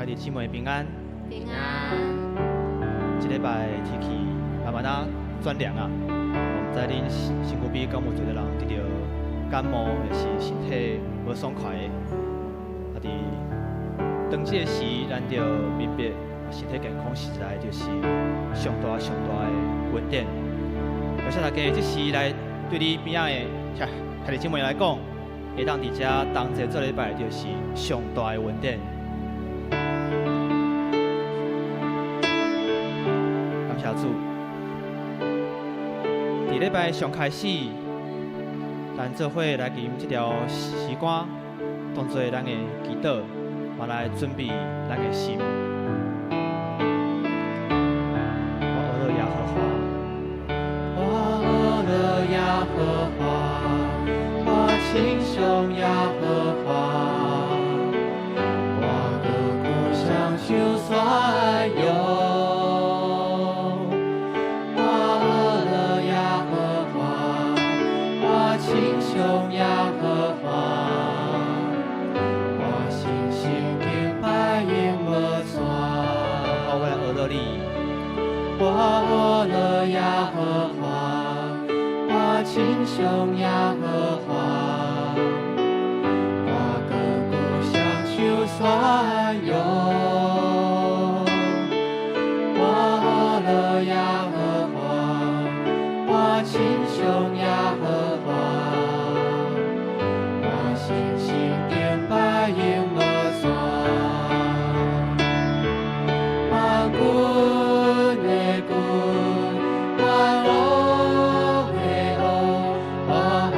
兄弟姊妹平安。平安。這禮拜天氣慢慢仔轉涼啊，毋知恁身軀邊敢有濟個人得著感冒，抑是身體無爽快的。啊，佇當這個時，咱著明白身體健康實在就是上大上大的恩典。邀請大家這時來對你邊仔的兄兄弟姊妹來講，會當佇遮同齊做禮拜，就是上大的恩典。感謝主。佇禮拜上開始，咱做伙來吟這條詩歌，當做咱的祈禱，嘛來準備咱的心。我學了耶和華，我學了耶和華，我稱頌耶和華，我的故鄉就算有。我學了耶和華，我稱頌耶和華，我信心敬拜永無斷。好，我來學了你。我學了耶和華，我稱頌耶和華，我的故鄉就算有。我學了耶和華，我稱頌耶和華，我信心敬拜永無斷。萬軍的軍，萬王的王，我學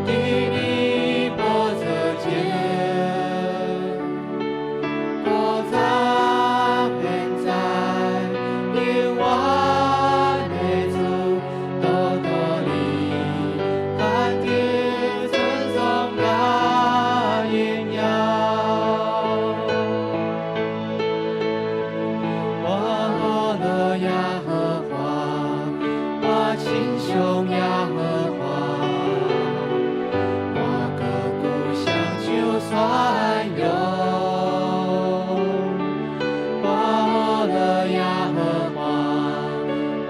佇你寶座前，古早現在永遠的主，獨獨你權柄尊崇佮榮耀。我學了耶和華，我稱頌耶和華，我的故鄉就算有。我學了耶和華，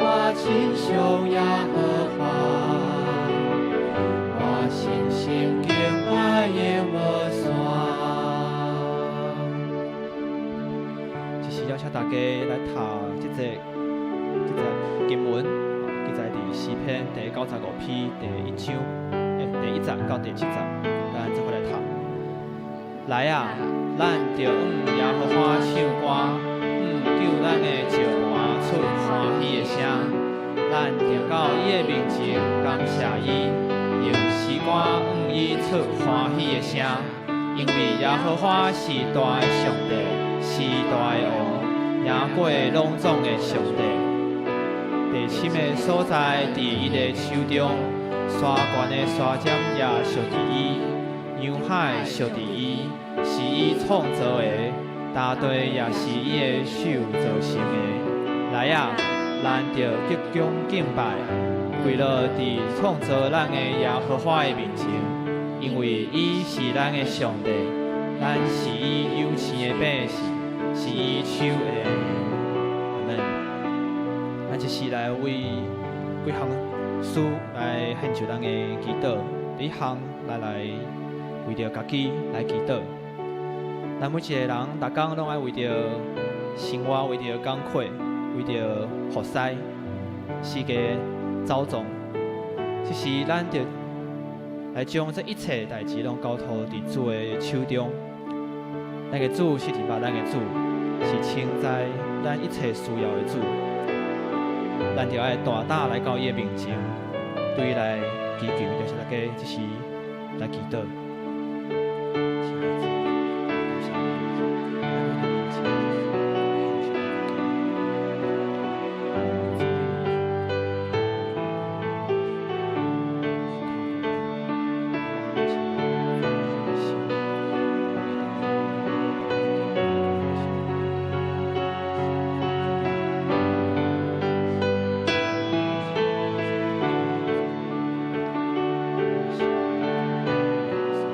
我稱頌耶和華，我信心敬拜永無斷。這時邀請大家來讀這節經文，記載佇詩篇第95篇第一章，第一節到第七節，咱做伙來讀。來啊，咱著向耶和華唱歌，向救咱的石磐出歡喜的聲。咱著到伊的面前感謝伊，用詩歌向伊出歡喜的聲。因為耶和華是大的上帝，是大的王，贏過攏總的上帝。地深的所在佇伊的手中，山懸的山尖也屬佇伊，洋海屬佇伊，是伊創造的，大地也是伊的手造成的。來啊，咱著鞠躬敬拜，跪落佇創造咱的耶和華的面前，因為伊是咱的上帝，咱是伊養飼的百姓，是伊手的。阿們。咱這時來為幾項事來獻上咱的祈禱。第一項，咱來為著家己來祈禱。咱每一個人，逐工攏愛為著生活，為著工課，為著服侍，四界走動。這時，咱著來將這一切代誌攏交託佇主的手中。咱的主是認捌咱的主，是清知咱一切需要的主。咱著愛大膽來到伊的面前，對伊來祈求，就是大家這時來祈禱。親愛的主，感謝你，來到你的面前，獻上自己。求主你。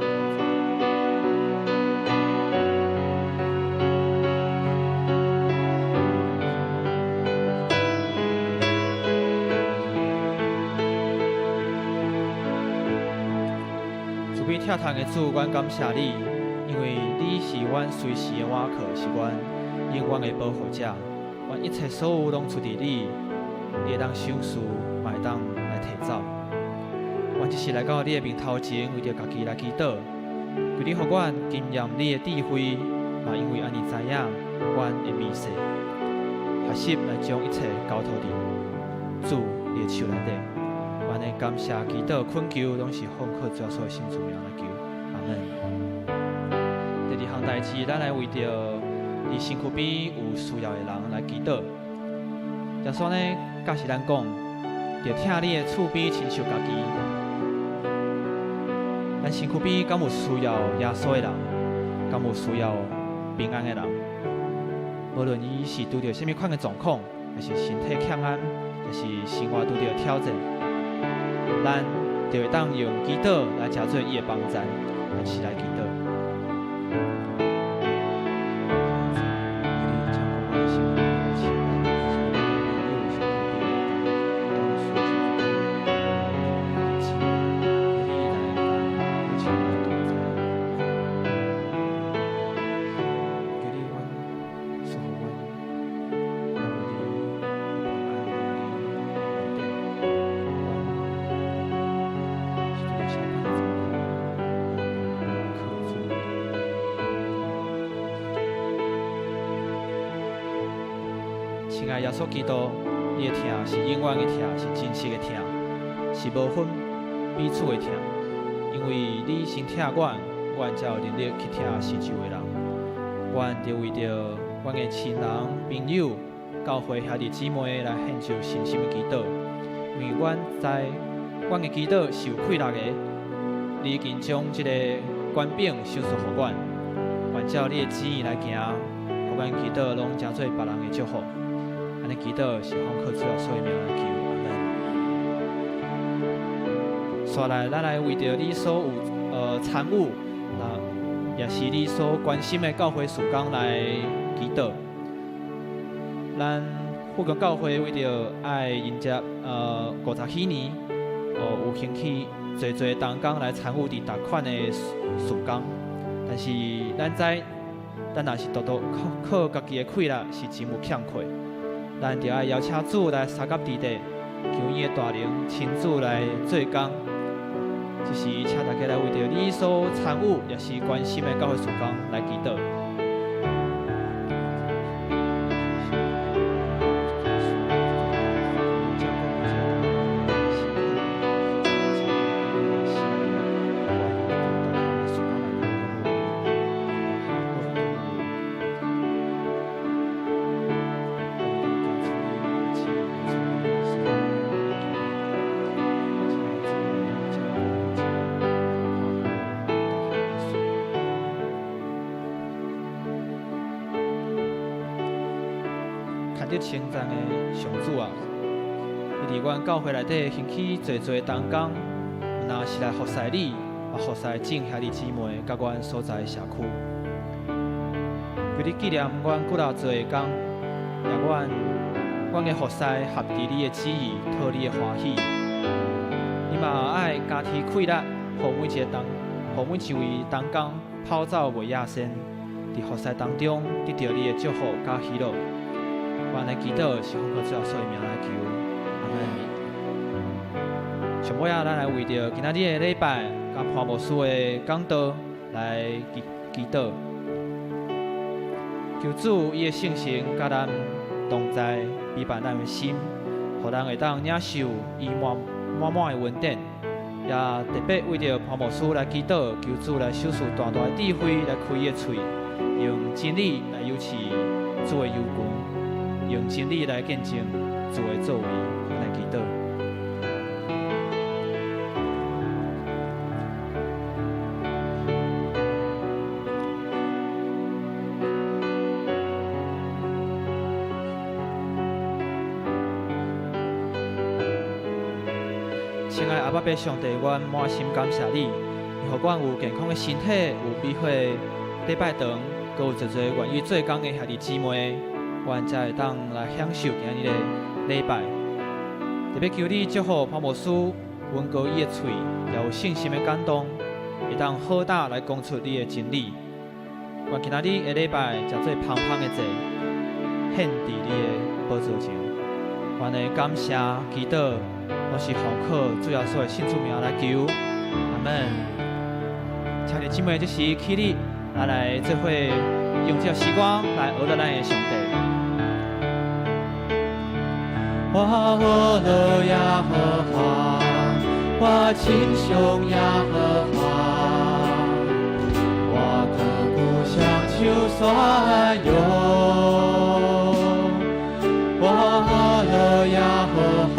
悲疼痛的主，阮感謝你，因為你是阮隨時的倚靠，是阮永遠的保護者。阮一切所有攏出佇你，你會當賞賜，嘛會當來提走。阮這時來到你的面頭前，為著家己來祈禱，求你予阮經驗你的智慧，嘛因為按呢知影，阮的微細，學習來將一切交託佇主你的手內底。阮的感謝、祈禱、懇求，攏是奉靠主耶穌的聖主名來求，阿門。第二項代誌，咱來為著佇身軀邊有需要的人來祈禱。耶穌呢，教示咱講，著疼你的厝邊親像家己。咱身軀邊敢有需要耶穌的人，敢有需要平安的人？無論伊是拄著啥物款的狀況，抑是身體欠安，抑是生活拄著挑戰，咱就會當用祈禱來成做伊的幫贊，來一起來祈禱。親愛耶穌基督，你的疼是永遠的疼，是真實的疼，是無分彼此的疼。因為你先疼阮，阮才有能力去疼四周的人。阮就為著阮的親人、朋友、教會兄弟姊妹來獻上誠心的祈禱。因為阮知，阮的祈禱是有氣力的。你已經將這個權柄賞賜予阮，願照你的旨意來行，予阮祈禱攏成做別人的祝福。按呢祈禱是奉靠主耶穌的名來求，阿門。紲來，咱來為著你所有參與，那也是你所關心的教會事工來祈禱。咱富強教會為著愛迎接50禧年，有興趣濟濟同工來參與佇逐款的事工，但是咱知，咱若是獨獨靠家己的氣力是真有欠缺。咱著愛邀請主來相佮佇底，求伊的大能親自來做工。這時請大家來為著你所參與也是關心的教會事工來祈禱。值得稱讚的上主啊！你佇阮教會內底興起濟濟同工，毋但是來服侍你，嘛服侍眾兄弟姊妹佮阮所在的社區。求你紀念阮骨力做的工，讓阮的服侍合佇你的旨意，討你的歡喜。你嘛愛加添氣力，予每一位同工跑走袂野身，佇服侍當中得著你的祝福佮喜樂。阮的祈禱是奉靠主耶穌的名來求，阿門。上尾仔，咱來為著今仔日的禮拜佮潘牧師的講道來祈禱，求主伊的聖神佮咱同在，陪伴咱的心，予咱會當領受伊滿滿滿的恩典。也特別為著潘牧師來祈禱，求主來賞賜大大的智慧來開伊的喙，用真理來誘飼主的羊群。用真理來見證主的作為，來祈禱。親愛阿爸父上帝，阮滿心感謝你，予阮有健康的身體，有美好的禮拜堂，閣有濟濟願意做工的兄弟姊妹。阮才會當來享受今日的禮拜。特別求你祝福潘牧師，穩固伊的喙，也有信心的感動，會當好膽來講出你的真理。願今仔日的禮拜，成做芳芳的祭，獻佇你的寶座前。阮的感謝祈禱，攏是奉靠主耶穌的聖主名來求，阿門。請弟兄姊妹這時起立，咱來做伙用這個時光來學樂咱的上帝。我學樂耶和華，我稱頌耶和華，我的故鄉求宣揚。我學樂耶和華，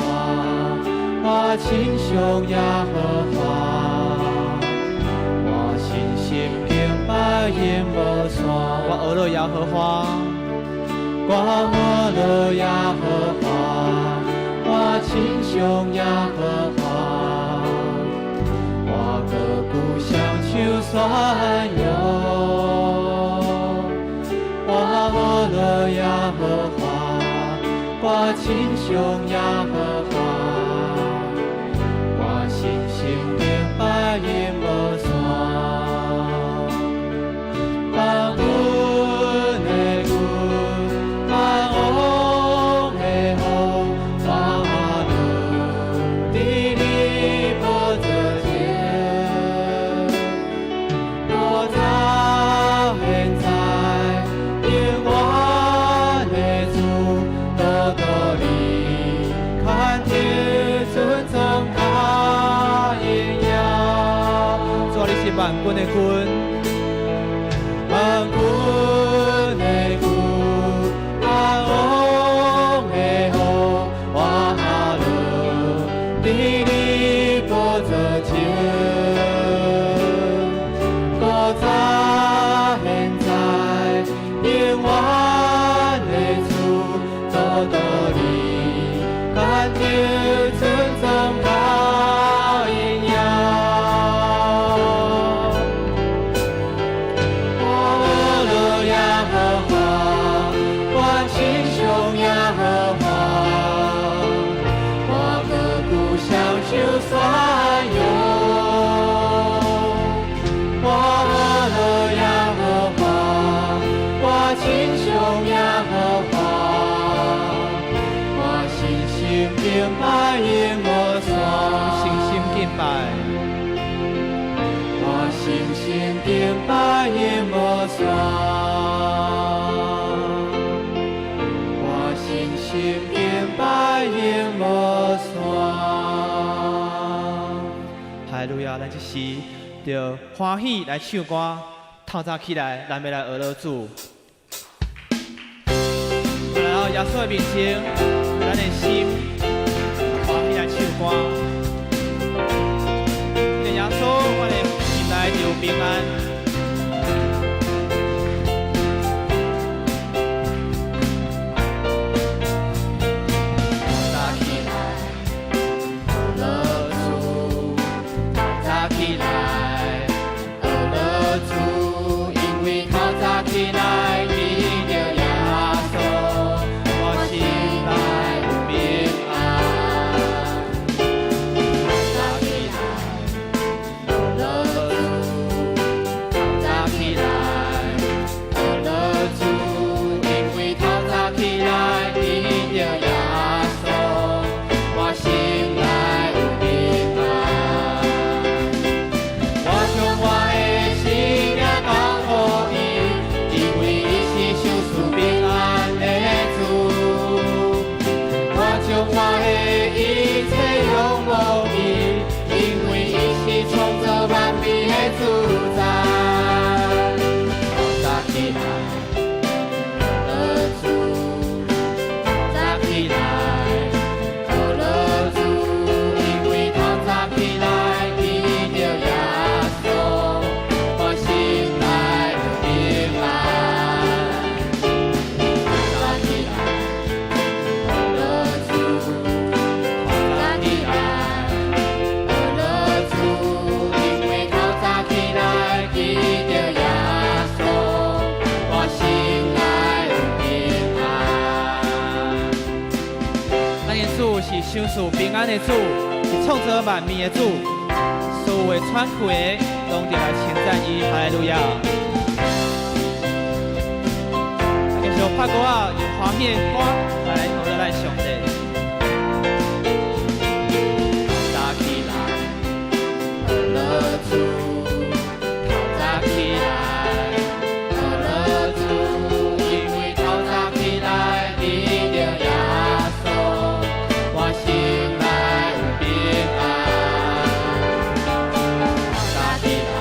我稱頌耶和華，我信心敬拜永無散。我學樂耶和華，我學樂耶和華，我稱頌耶和華，我的故鄉求宣揚。我學樂耶和華，我稱頌耶和華，我信心敬拜永無散。萬軍的軍，萬王的王，我樂佇你寶座前，古早現在永遠的主，獨獨你權得尊崇佮榮耀。主啊，你是萬軍的君，萬軍的君，萬王的王，我樂佇你寶座前，古早現在永遠的主，獨獨你權得尊崇佮榮耀。我樂耶和華，我稱頌耶和華，我的故鄉求宣揚。我樂耶和華，我稱頌耶和華，我信心敬拜永無散。信心敬拜，我信心敬拜永無散。我信心敬拜永無散。哈利路亞！咱這時就歡喜來唱歌，透早起來，咱欲來學樂主。來到耶穌的面前，咱的心歡喜來唱歌。因為耶穌，我的心內就有平安。透早起來，學樂主，透早起來，學樂主，因為透早起來見著耶穌，我心內有平安。透早起來，學樂主，透早起來，學樂主，因為透早起來見著耶穌，我心內有平安。我將我的生命交予伊，因為伊是賞賜平安的主。我將我的一切仰望伊，因為伊是創造萬物的主宰。透早起來，學樂主，透早起來，學樂主，因為透早起來見著耶穌，我心內有平安。透早起來，學樂主，透早起來，學樂主，因為透早起來見著耶穌，我心內有平安。咱的主是賞賜平安的主，是創造萬物的主。所有的喘氣的，攏佇來稱讚伊，哈利路亞。繼續拍鼓仔，用歡喜的歌來榮耀咱上帝。透早起來，學樂主，透早起來，學樂主，因為透早起來，得著耶穌，我心內有平安。透早起來，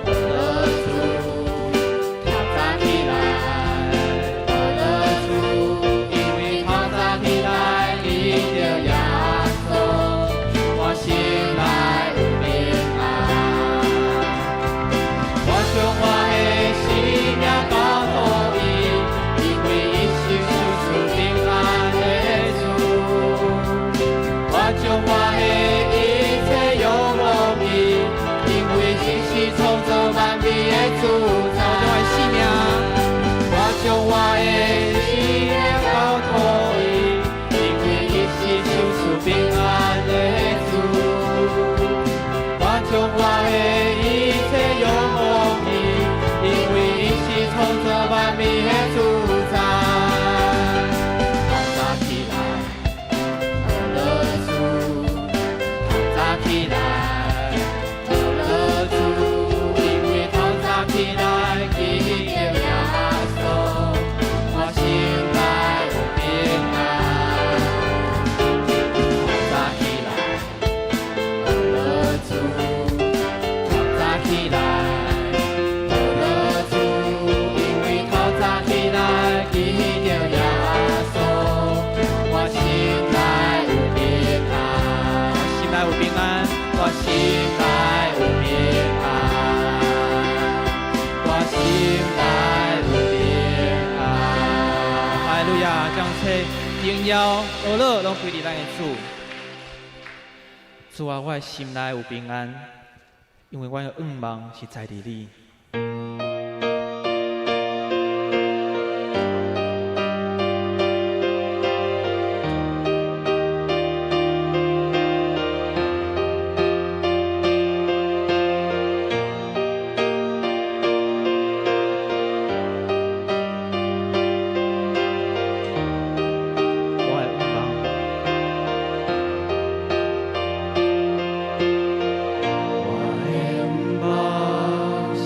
學樂主，透早起來，學樂主，因為透早起來，得著耶穌，我心內有平安。我將我的性命交託伊，因為伊是賞賜平安的主。我將我的一切仰望伊，因為伊是創造萬物的主宰。我將我的性命交託伊，因為伊是賞賜平安的主。我將我的一切仰望伊，因為伊是創造萬物的主宰。透早起來，學樂主，透早起來，學樂主，因為透早起來，得著耶穌，我心內有平安。透早起來，學樂主，透早起來，學樂主，因為透早起來，得著耶穌，我心內有平安。我心內有平安，我心內有平安，我心內有平安。哈利路亞，將一切榮耀、呵咾攏歸予咱的主。主啊，我的心內有平安，因為我的向望是在佇你。我的向望。我的向望是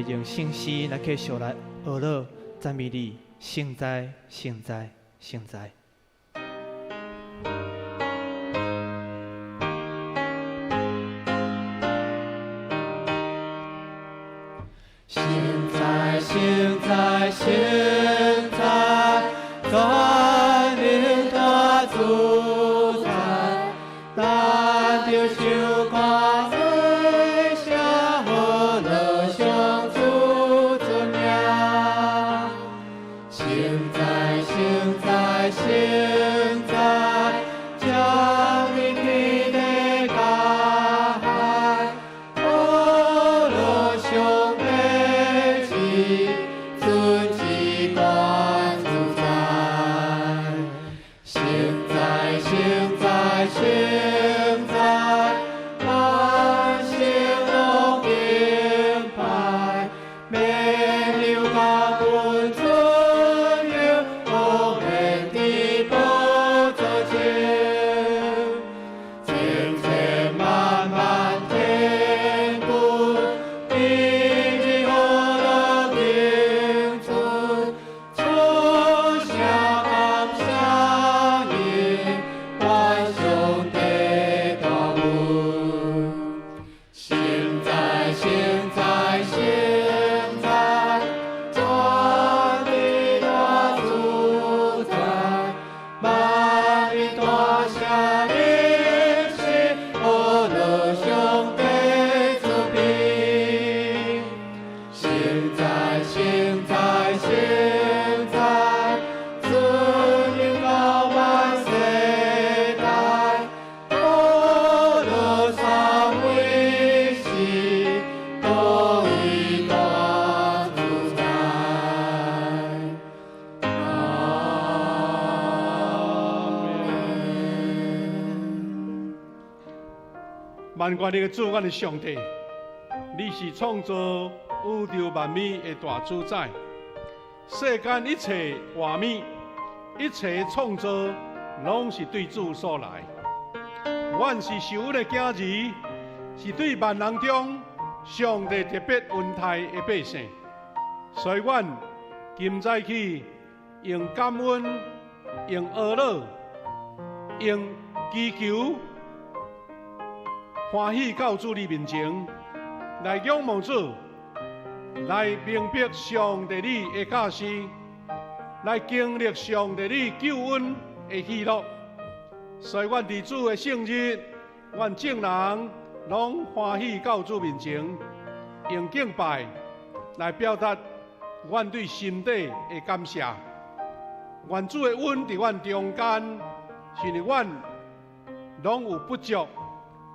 用聖詩來繼續來呵咾讚美你，聖哉，聖哉，聖哉。聖哉，聖哉，聖哉，全能大主宰，咱著唱歌歌聲，呵咾上主尊名。聖哉，聖哉，聖哉，掌管天地海，呵咾上帝至尊至大主宰。聖哉，聖哉，聖哉，萬聖攏敬拜，免有感恩尊榮，王冕佇寶座前，千千萬萬天軍，日日呵咾敬尊，出聲感謝因，願上帝大恩。聖哉，聖哉，聖哉，全地大主宰，萬民大聲認識，呵咾上帝慈悲。聖哉，聖哉，聖哉，尊榮到萬世代，呵咾三位是獨一大主宰。阿門。萬國的主，阮的上帝，你是創造宇宙萬物的大主宰，世間一切活物、一切創造，攏是對主所來。阮是受恩的囝兒，是對萬人中上帝特別恩待的百姓，所以阮今早起用感恩、用呵咾、用祈求，歡喜到主你面前，來仰望主，來明白上帝你的教示，來經歷上帝你救恩的喜樂。所以，阮佇主的聖日，阮眾人攏歡喜到主面前，用敬拜來表達阮對心底的感謝。願主的恩佇阮中間，是因為阮攏有不足，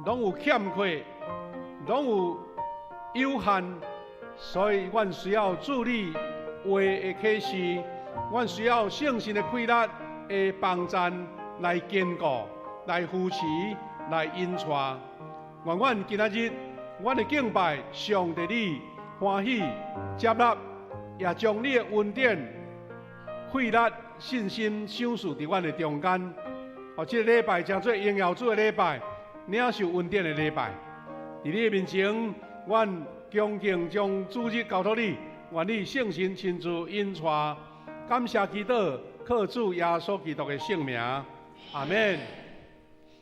攏有欠缺，攏有有限，所以阮需要主你話的啟示，阮需要聖神的氣力的幫贊來堅固、來扶持、來引帶。願阮今仔日，阮的敬拜，上帝你歡喜接納，也將你的恩典、氣力、信心賞賜佇阮的中間。哦，這个禮拜成做榮耀主的禮拜，領受恩典的禮拜。佇你的面前，阮恭敬將主日交託你，願你聖神親自引帶。感謝祈禱，靠主耶穌基督的聖名，阿門。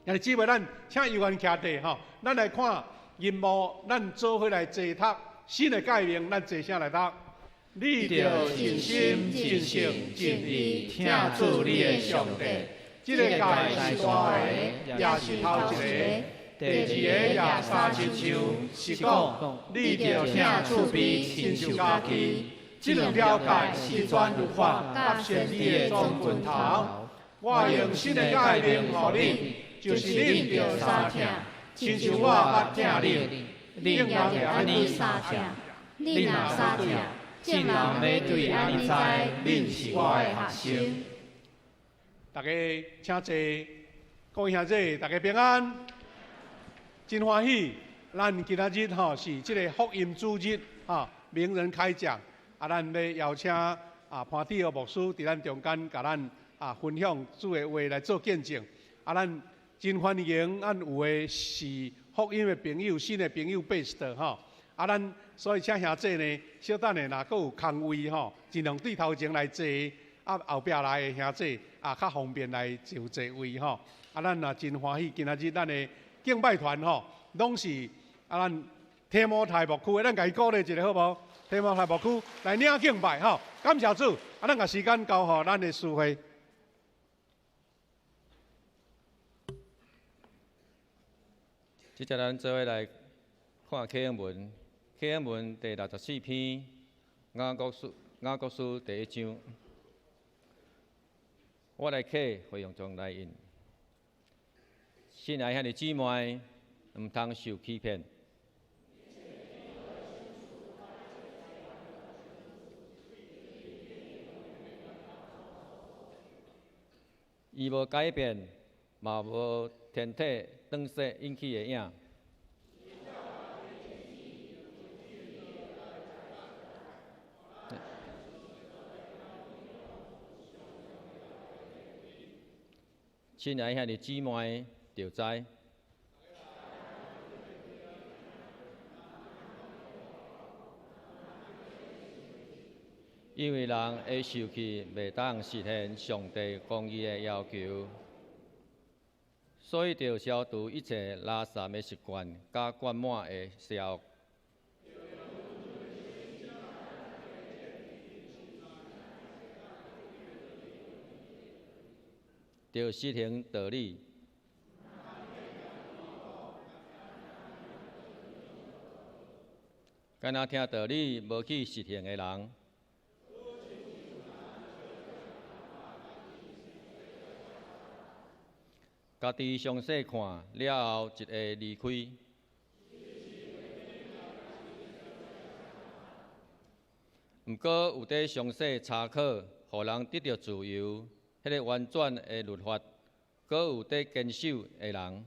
兄弟姊妹，咱請猶原徛地吼，咱來看任務，咱做伙來齊讀新的誡命，咱齊聲來讀。你著盡心、盡性、盡意疼主你的上帝。這個誡是大个，也是頭一個。第二个也相親像，是講你著疼厝邊親像家己。這兩條誡是全律法佮先知的總拳頭。我用新的誡命予恁，就是恁著相疼，親像我捌疼恁。恁也著按呢相疼。恁若相疼，眾人欲對按呢知，恁是我的學生。大家請坐，各位兄弟，大家平安，真歡喜。咱今仔日吼是這个福音主日，吼名人開講。啊，咱欲邀請啊潘志豪牧師佇咱中間，共咱啊分享主的話來做見證。啊，咱真歡迎咱有的是福音的朋友、新的朋友 best 吼。啊，咱所以請兄姊呢，小等下若閣有空位吼，盡量對頭前來坐，啊後壁來的兄姊啊較方便來就座位吼。啊，咱也真歡喜，今仔日咱的敬拜團吼，攏是啊咱提摩太牧區的，咱共伊鼓勵一下好無？提摩太牧區來領敬拜吼，感謝主。啊，咱共時間交予咱的司會。這節咱做伙來看啟應文，啟應文第六十四篇，雅各書，雅各書第一章。我來啟回用中來印。親愛兄弟姊妹，毋通受欺騙。伊無改變，嘛無天體轉勢引起的影。親愛兄弟姊妹，著知。因為人的受氣袂當實現上帝公義的要求，所以著消除一切垃圾的習慣，佮灌滿的邪惡，著實行道理。敢若聽道理無去實行的人，家己詳細看了後，就會離開。毋過有佇詳細查考，予人得著自由，彼个完全的律法，閣有佇堅守的人，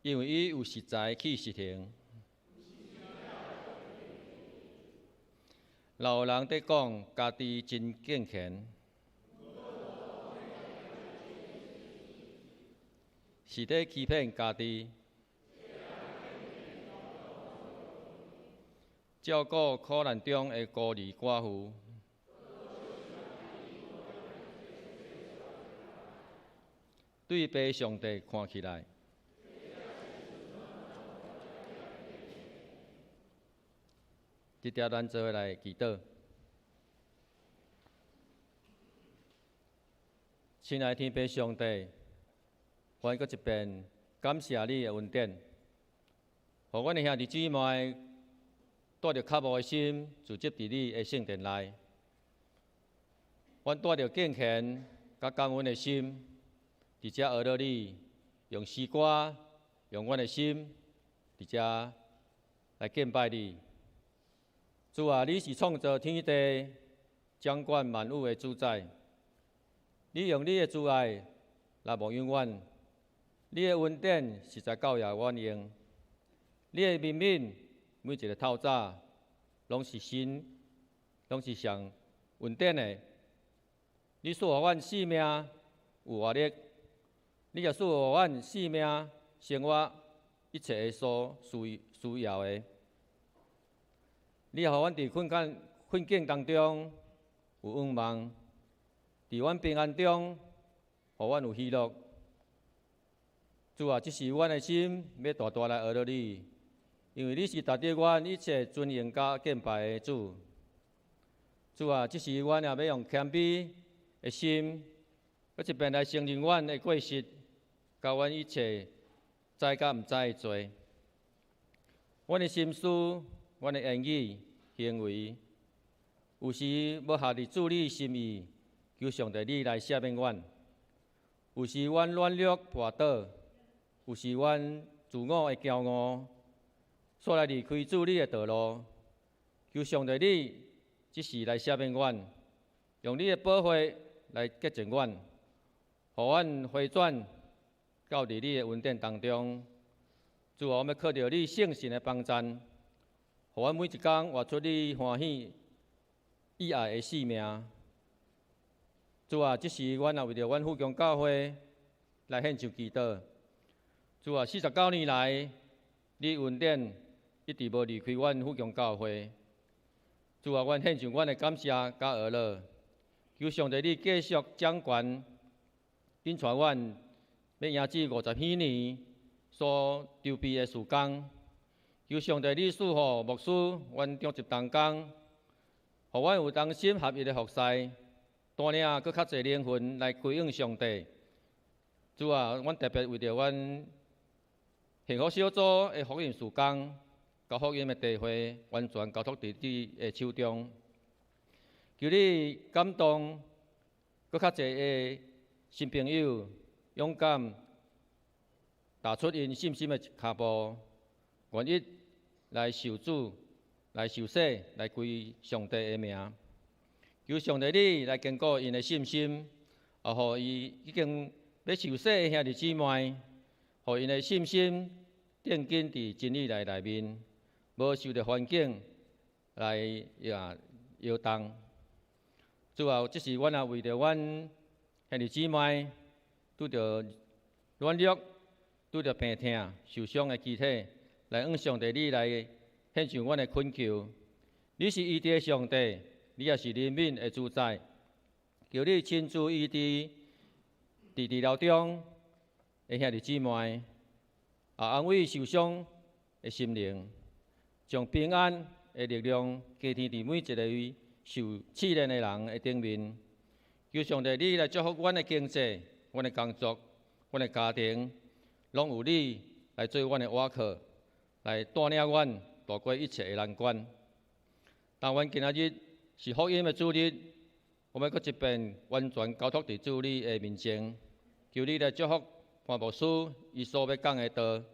因為伊有實在去實行。若有人佇講家己真敬虔，是佇欺騙家己。照顧苦難中的孤兒寡婦，對父上帝看起來，這條咱做伙來祈禱。親愛天父上帝，阮閣一遍感謝你的恩典，予阮的兄弟姊妹帶著渴慕的心，聚集佇你的聖殿內。阮帶著敬虔佮感恩的心，佇遮學著你，用詩歌，用阮的心，佇遮來敬拜你。主啊，你是創造天地、掌管萬有的主宰。你用你的慈愛來牧養阮，你的恩典實在夠予阮用。你的憐憫每一个透早攏是新，攏是上恩典的。你賜予阮性命有活力，你也賜予阮性命生活一切的所需要的。你也予阮佇困境當中有仰望，佇阮平安中，予阮有喜樂。主啊，這時阮的心欲大大來學著你，因為你是值得阮一切尊榮佮敬拜的主。主啊，這時阮也欲用謙卑的心，閣一遍來承認阮的過失，佮阮一切知佮毋知的罪。阮的心思、阮的言語、行為，有時無合佇主你心意，求上帝你來赦免阮。有時阮軟弱跋倒，有時阮自我的驕傲，煞來離開主你的道路。求上帝你這時來赦免阮，用你的寶血來潔淨阮，予阮回轉到佇你的恩典當中。主啊，我欲靠著你聖神的幫贊，予阮每一工活出你歡喜意愛的生命。主啊，這時阮也為著阮富強教會來獻上祈禱。主啊，49年來，你恩典一直無離開阮富強教會。主啊，阮獻上阮的感謝佮呵咾，求上帝你繼續掌權，引帶阮欲迎接50禧年所籌備的事工。求上帝你賜予牧師，阮長執同工，予阮有同心合意的服侍，帶領閣較濟靈魂來歸向上帝。主啊，阮特別為著阮幸福小組的福音事工，佮福音的地會，完全交託佇你的手中。求你感動閣較濟的新朋友，勇敢踏出𪜶信心的一跤步，願意來受主、來受洗、來歸上帝的名。求上帝你來堅固𪜶的信心，也予伊已經欲受洗的兄弟姊妹，予𪜶的信心奠根佇真理來內面，無受著環境來也搖動。主啊，這是阮也為著阮兄弟姊妹拄著軟弱、拄著病痛、受傷的肢體，來向上帝你來獻上阮的懇求。你是醫治的上帝，你也是憐憫的主宰。求你親自醫治佇治療中的兄弟姊妹，也安慰受傷的心靈，將平安的力量加添佇每一个受試煉的人的頂面。求上帝你來祝福阮的經濟、阮的工作、阮的家庭，攏有你來做阮的倚靠，來帶領阮渡過一切的難關。當阮今仔日是福音的主日，我欲閣一遍完全交託佇主你的面前，求你來祝福潘牧師伊所欲講的道，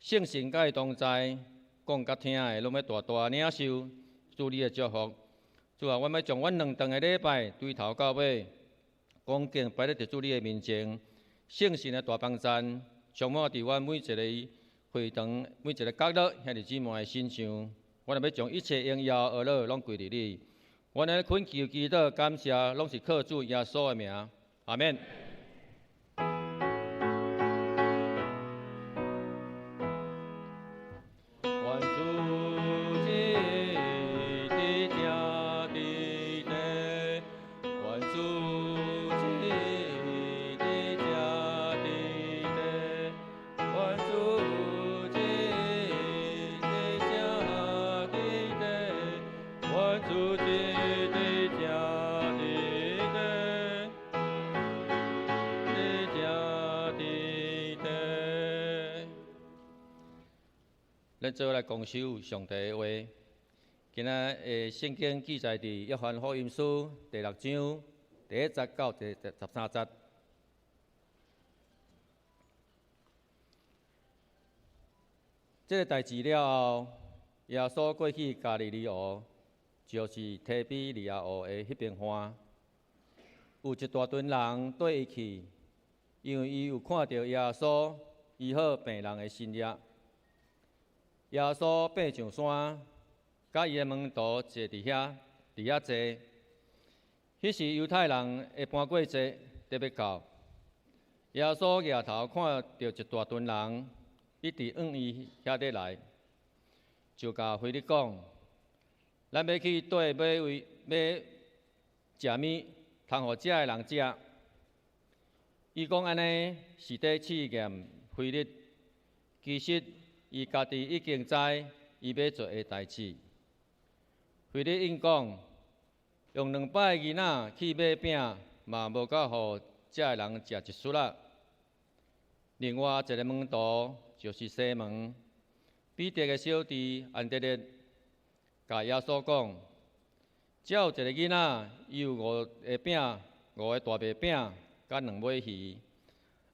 聖神佮伊同在，講佮聽的攏欲大大領受主你的祝福。主啊，阮欲將阮兩頓的禮拜對頭到尾，恭敬擺佇佇主你的面前，聖神的大幫贊充滿佇阮每一个會堂、每一个角落兄弟姊妹的身上。阮欲將一切榮耀、呵咾攏歸佇你。阮的懇求、祈禱、感謝，攏是靠主耶穌的名。阿們。願主旨意正佇地，願主旨意正佇地，願主旨意正佇地，願主旨意正佇地，正佇地。咱做伙來公守上帝的話。今仔的聖經記載佇約翰福音書第六章第一節到第13節。這个代誌了後，耶穌過去加利利湖，就是提比利亞湖的彼邊岸，有一大群人綴伊去，因為伊有看著耶穌醫好病人的神跡。耶穌爬上山，佮伊的門徒坐佇遐，佇遐坐。彼時猶太人的盤粿節得欲到，耶穌舉頭看著一大群人，一直向伊遐咧來，就共腓力講：咱欲去佗買位買食物，通予遮的人食。伊講按呢是佇試驗腓力，其實伊家己已經知伊欲做的代誌。腓力應講：用200个囡仔去買餅，嘛無夠予遮的人食一撮仔。另外一个門徒就是西門，彼得的小弟安德烈，共耶穌講：遮有一个囡仔，伊有五个餅、五个大麥餅，佮兩尾魚。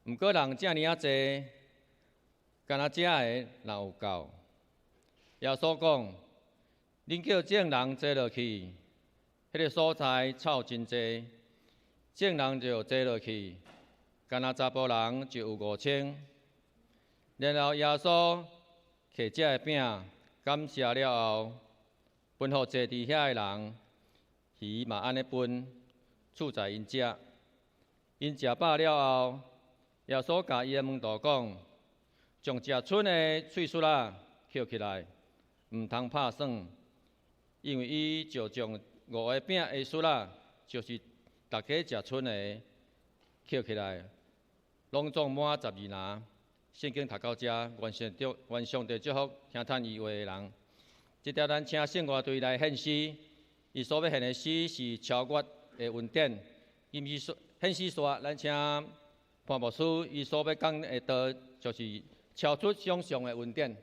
毋過人遮爾仔濟，干焦這个若有夠？耶穌講：恁叫眾人坐落去，彼个所在草真濟，眾人就坐落去，干焦查埔人就有5000。然後耶穌提這个餅，感謝了後，分予坐佇遐的人，魚嘛按呢分，賜在𪜶食。𪜶食飽了後，耶穌共伊的門徒講：將食賰的喙鬚仔抾起來，毋通拍算，因為伊就將五个餅的鬚仔，就是逐家食賰的抾起來，攏總滿十二籃。聖經讀到遮，願上帝祝福聽趁伊話的人。這條咱請聖樂隊來獻詩，伊所欲獻的詩是超越的恩典。伊毋是獻詩煞，咱請潘牧師，伊所欲講的道就是超出想像的恩典。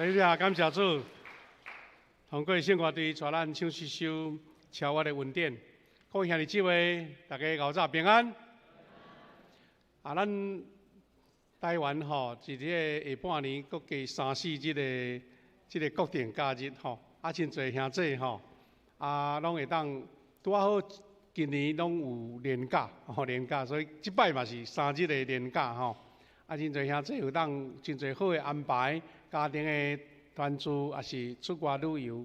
利路亞，感謝主，通過聖歌隊帶咱唱這首超越的恩典。各位兄弟姊妹，大家𠢕早平安。啊，咱台灣吼，佇這个下半年閣加三四日的這个國定假日吼，啊，真濟兄弟吼，啊，攏會當拄仔好今年攏有連假，吼連假，所以這擺嘛是三日的連假吼。啊，真濟兄弟有當真濟好的安排，家庭的團聚，抑是出外旅遊。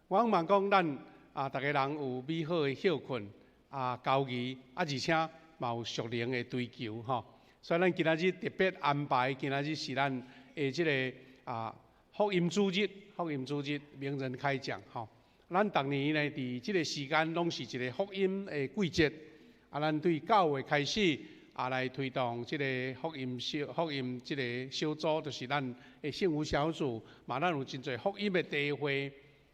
我希望講咱啊，逐个人有美好的歇睏啊，交誼啊，而且嘛有屬靈的追求吼。所以咱今仔日特別安排，今仔日是咱的這个啊福音主日，福音主日名人開講吼。咱逐年呢，佇這个時間攏是一个福音的季節。啊，咱對9月開始啊，來推動這個福音小福音這個小組，就是咱的幸福小組，嘛，咱有真濟福音的聚會，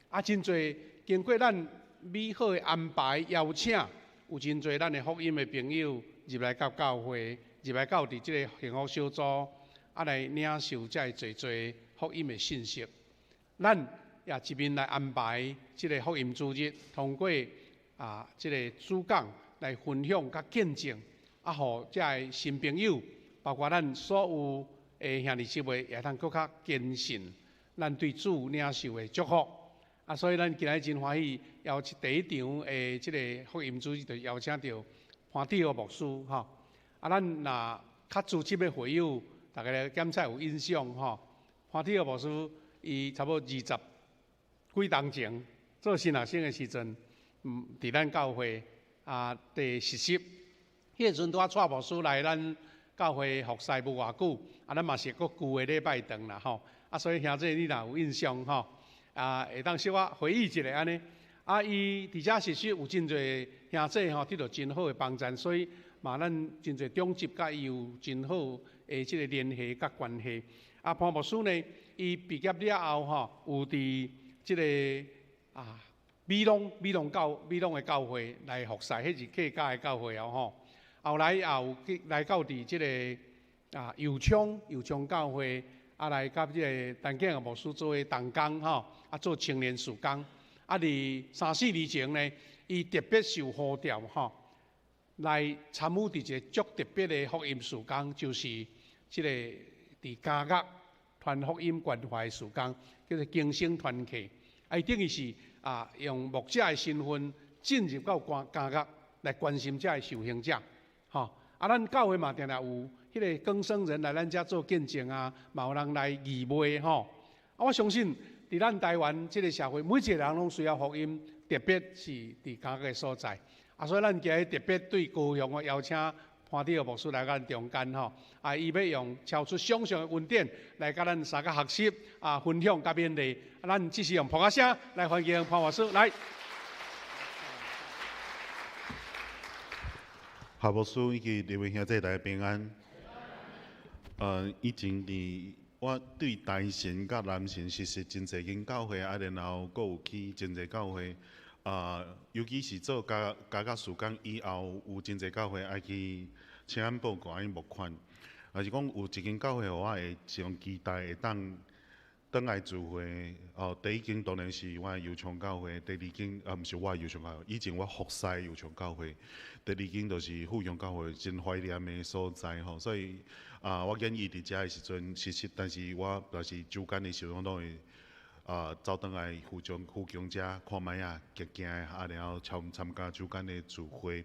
啊，真濟經過咱美好的安排邀請，有真濟咱的福音的朋友入來到教會，入來到佇這个幸福小組，啊，來領受這个濟濟福音的信息。咱也一面來安排這个福音主日，通過啊這个主講來分享佮見證。啊，予遮个新朋友，包括咱所有的兄弟姊妹，也通閣較堅信咱對主領受的祝福。啊，所以咱今日真歡喜，邀請第一場的這个福音主日，就邀請著潘志豪牧師吼。啊，咱若較資深的會友，大家來檢查有印象吼。潘志豪牧師，伊差不多二十幾冬前做新學生的時陣，佇咱教會啊，佇實習。彼个時陣拄仔蔡牧師來咱教會服侍無偌久，啊，咱嘛是閣舊的禮拜堂啦吼，啊，所以兄弟你若有印象吼，啊，會當小可回憶一下按呢。啊，伊佇遮實習有真濟兄弟吼，得著真好的幫贊，所以嘛，咱真濟長執佮伊有真好的這个聯繫佮關係。啊，潘牧師呢，伊畢業了後吼，有佇這个啊美濃美濃教美濃的教會來服侍，彼是客家的教會哦吼。後來也有去來到佇這个啊右昌右昌教會，啊來佮這个陳建岳牧師做伙同工吼，啊做青年事工。啊，佇三四年前呢，伊特別受呼召吼，來參與佇一個足特別的福音事工，就是這個佇監獄傳福音關懷事工，叫做更生團契。啊，伊等於是啊用牧者的身份進入到監監獄來關心遮个受刑者。吼，啊，咱教會嘛，定定有彼个更生人來咱遮做見證啊，嘛有人來義賣吼。啊，我相信佇咱台灣這个社會，每一个人攏需要福音，特別是佇監獄的所在。啊，所以咱今日特別對高雄的邀請潘志豪牧師來咱中間吼。啊，伊欲用超出想像的恩典來佮咱三個學習啊，分享佮勉勵。啊，咱只是用噗仔聲來歡迎潘牧師來。夏牧師以及各位兄弟大家平安。以前佇我對台神佮南神實習真濟間教會，啊，然後閣有去真濟教會。啊，尤其是做加加教事工以後，有真濟教會愛去請阮報告，愛募款。也是講有一間教會，予我會上期待會當轉來聚會。哦，第一間當然是我的右昌教會，第二間啊，毋是我的右昌教會，以前我服侍的右昌教會。第二間就是富強教會，真懷念的所在吼。所以啊，我建議佇遮的時陣，實習，但是我若是週間的時陣，攏會啊走轉來富強富強遮看覓仔，行行的啊，然後參參加週間的聚會。